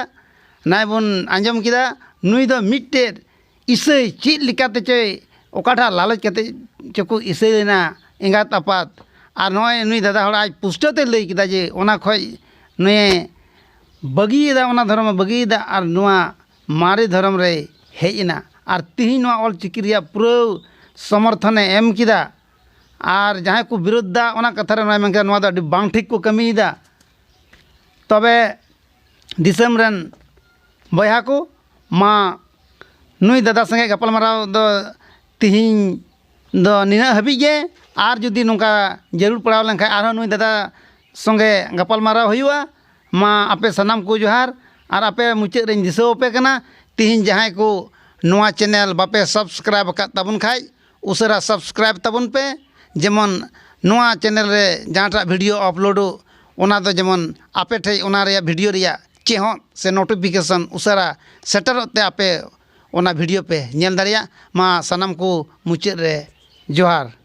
ᱱᱟᱭ ᱵᱚᱱ ᱟᱸᱡᱚᱢ ᱠᱮᱫᱟ, ᱱᱩᱭ ᱫᱚ ᱢᱤᱫᱴᱮᱡ ᱤᱥᱟᱹᱭ ᱪᱮᱫ ᱞᱮᱠᱟᱛᱮ ᱪᱚᱭ, ᱚᱠᱟᱴᱟᱜ ᱞᱟᱞᱚᱪ ᱠᱟᱛᱮ ᱪᱚᱠᱚ ᱤᱥᱟᱹᱭ ᱞᱮᱱᱟ ᱮᱸᱜᱟᱛ ᱟᱯᱟᱛ᱾ ᱟᱨ ᱱᱚᱜᱼᱚᱭ ᱱᱩᱭ ᱫᱟᱫᱟ ᱦᱚᱲ ᱟᱡ ᱯᱩᱥᱴᱟᱹᱣ ᱛᱮ ᱞᱟᱹᱭ ᱠᱮᱫᱟ ᱡᱮ ᱚᱱᱟ ᱠᱷᱚᱡ ᱱᱩᱭᱮ ᱵᱟᱹᱜᱤᱭᱮᱫᱟ, ᱚᱱᱟ ᱫᱷᱚᱨᱚᱢᱮ ᱵᱟᱹᱜᱤᱭᱮᱫᱟ ᱟᱨ ᱱᱚᱣᱟ ᱢᱟᱨᱮ ᱫᱷᱚᱨᱚᱢ ᱨᱮᱭ ᱦᱮᱡ ᱮᱱᱟ᱾ ᱟᱨ ᱛᱤᱦᱤᱧ ᱱᱚᱣᱟ ᱚᱞ ᱪᱤᱠᱤ ᱨᱮᱭᱟᱜ ᱯᱩᱨᱟᱹ ᱥᱚᱢᱚᱨᱛᱷᱚᱱᱮ ᱮᱢ ᱠᱮᱫᱟ᱾ ᱟᱨ ᱡᱟᱦᱟᱸᱭ ᱠᱚ ᱵᱤᱨᱳᱫᱷ ᱫᱟ, ᱚᱱᱟ ᱠᱟᱛᱷᱟ ᱨᱮ ᱱᱚᱣᱟᱭ ᱢᱮᱱ ᱠᱮᱫᱟ, ᱱᱚᱣᱟ ᱫᱚ ᱟᱹᱰᱤ ᱵᱟᱝ ᱴᱷᱤᱠ ᱠᱚ ᱠᱟᱹᱢᱤᱭᱮᱫᱟ᱾ ᱛᱚᱵᱮ ᱫᱤᱥᱚᱢ ᱨᱮᱱ ᱵᱚᱭᱦᱟ ᱠᱚ, ᱢᱟ ᱱᱩᱭ ᱫᱟᱫᱟ ᱥᱚᱸᱜᱮ ᱜᱟᱯᱟᱞᱢᱟᱨᱟᱣ ᱫᱚ ᱛᱤᱦᱤᱧ ᱫᱚ ᱱᱤᱱᱟᱹᱜ ᱦᱟᱹᱵᱤᱡ ᱜᱮ᱾ ᱟᱨ ᱡᱩᱫᱤ ᱱᱚᱝᱠᱟ ᱡᱟᱹᱨᱩᱲ ᱯᱟᱲᱟᱣ ᱞᱮᱱᱠᱷᱟᱱ ᱟᱨᱦᱚᱸ ᱱᱩᱭ ᱫᱟᱫᱟ ᱥᱚᱸᱜᱮ ᱜᱟᱯᱟᱞᱢᱟᱨᱟᱣ ᱦᱩᱭᱩᱜᱼᱟ᱾ ᱢᱟ ᱟᱯᱮ ᱥᱟᱱᱟᱢ ᱠᱚ ᱡᱚᱦᱟᱨ᱾ ᱟᱨ ᱟᱯᱮ ᱢᱩᱪᱟᱹᱫ ᱨᱮᱧ ᱫᱤᱥᱟᱹ ᱟᱯᱮ ᱠᱟᱱᱟ, ᱛᱤᱦᱤᱧ ᱡᱟᱦᱟᱸᱭ ᱠᱚ ᱱᱚᱣᱟ ᱪᱮᱱᱮᱞ ᱵᱟᱯᱮ ᱥᱟᱵᱥᱠᱨᱟᱭᱤᱵ ᱟᱠᱟᱫ ᱛᱟᱵᱚᱱ ᱠᱷᱟᱡ, ᱩᱥᱟᱹᱨᱟ ᱥᱟᱵᱥᱠᱨᱟᱭᱤᱵ ᱛᱟᱵᱚᱱ ᱯᱮ, ᱡᱮᱢᱚᱱ ᱱᱚᱣᱟ ᱪᱮᱱᱮᱞ ᱨᱮ ᱡᱟᱦᱟᱸᱴᱟᱜ ᱵᱷᱤᱰᱤᱭᱳ ᱟᱯᱞᱳᱰᱚᱜ, ᱚᱱᱟ ᱫᱚ ᱡᱮᱢᱚᱱ ᱟᱯᱮ ᱴᱷᱮᱡ ᱚᱱᱟ ᱨᱮᱭᱟᱜ ᱵᱷᱤᱰᱤᱭᱳ ᱨᱮᱭᱟᱜ ᱪᱮᱦᱚᱸᱫ ᱥᱮ ᱱᱳᱴᱤᱯᱷᱤᱠᱮᱥᱚᱱ ᱩᱥᱟᱹᱨᱟ ᱥᱮᱴᱮᱨᱚᱜ ᱛᱮ ᱟᱯᱮ ᱚᱱᱟ ᱵᱷᱤᱰᱤᱭᱳ ᱯᱮ ᱧᱮᱞ ᱫᱟᱲᱮᱭᱟᱜ᱾ ᱢᱟ ᱥᱟᱱᱟᱢ ᱠᱚ ᱢᱩᱪᱟᱹᱫ ᱨᱮ ᱡᱚᱦᱟᱨ᱾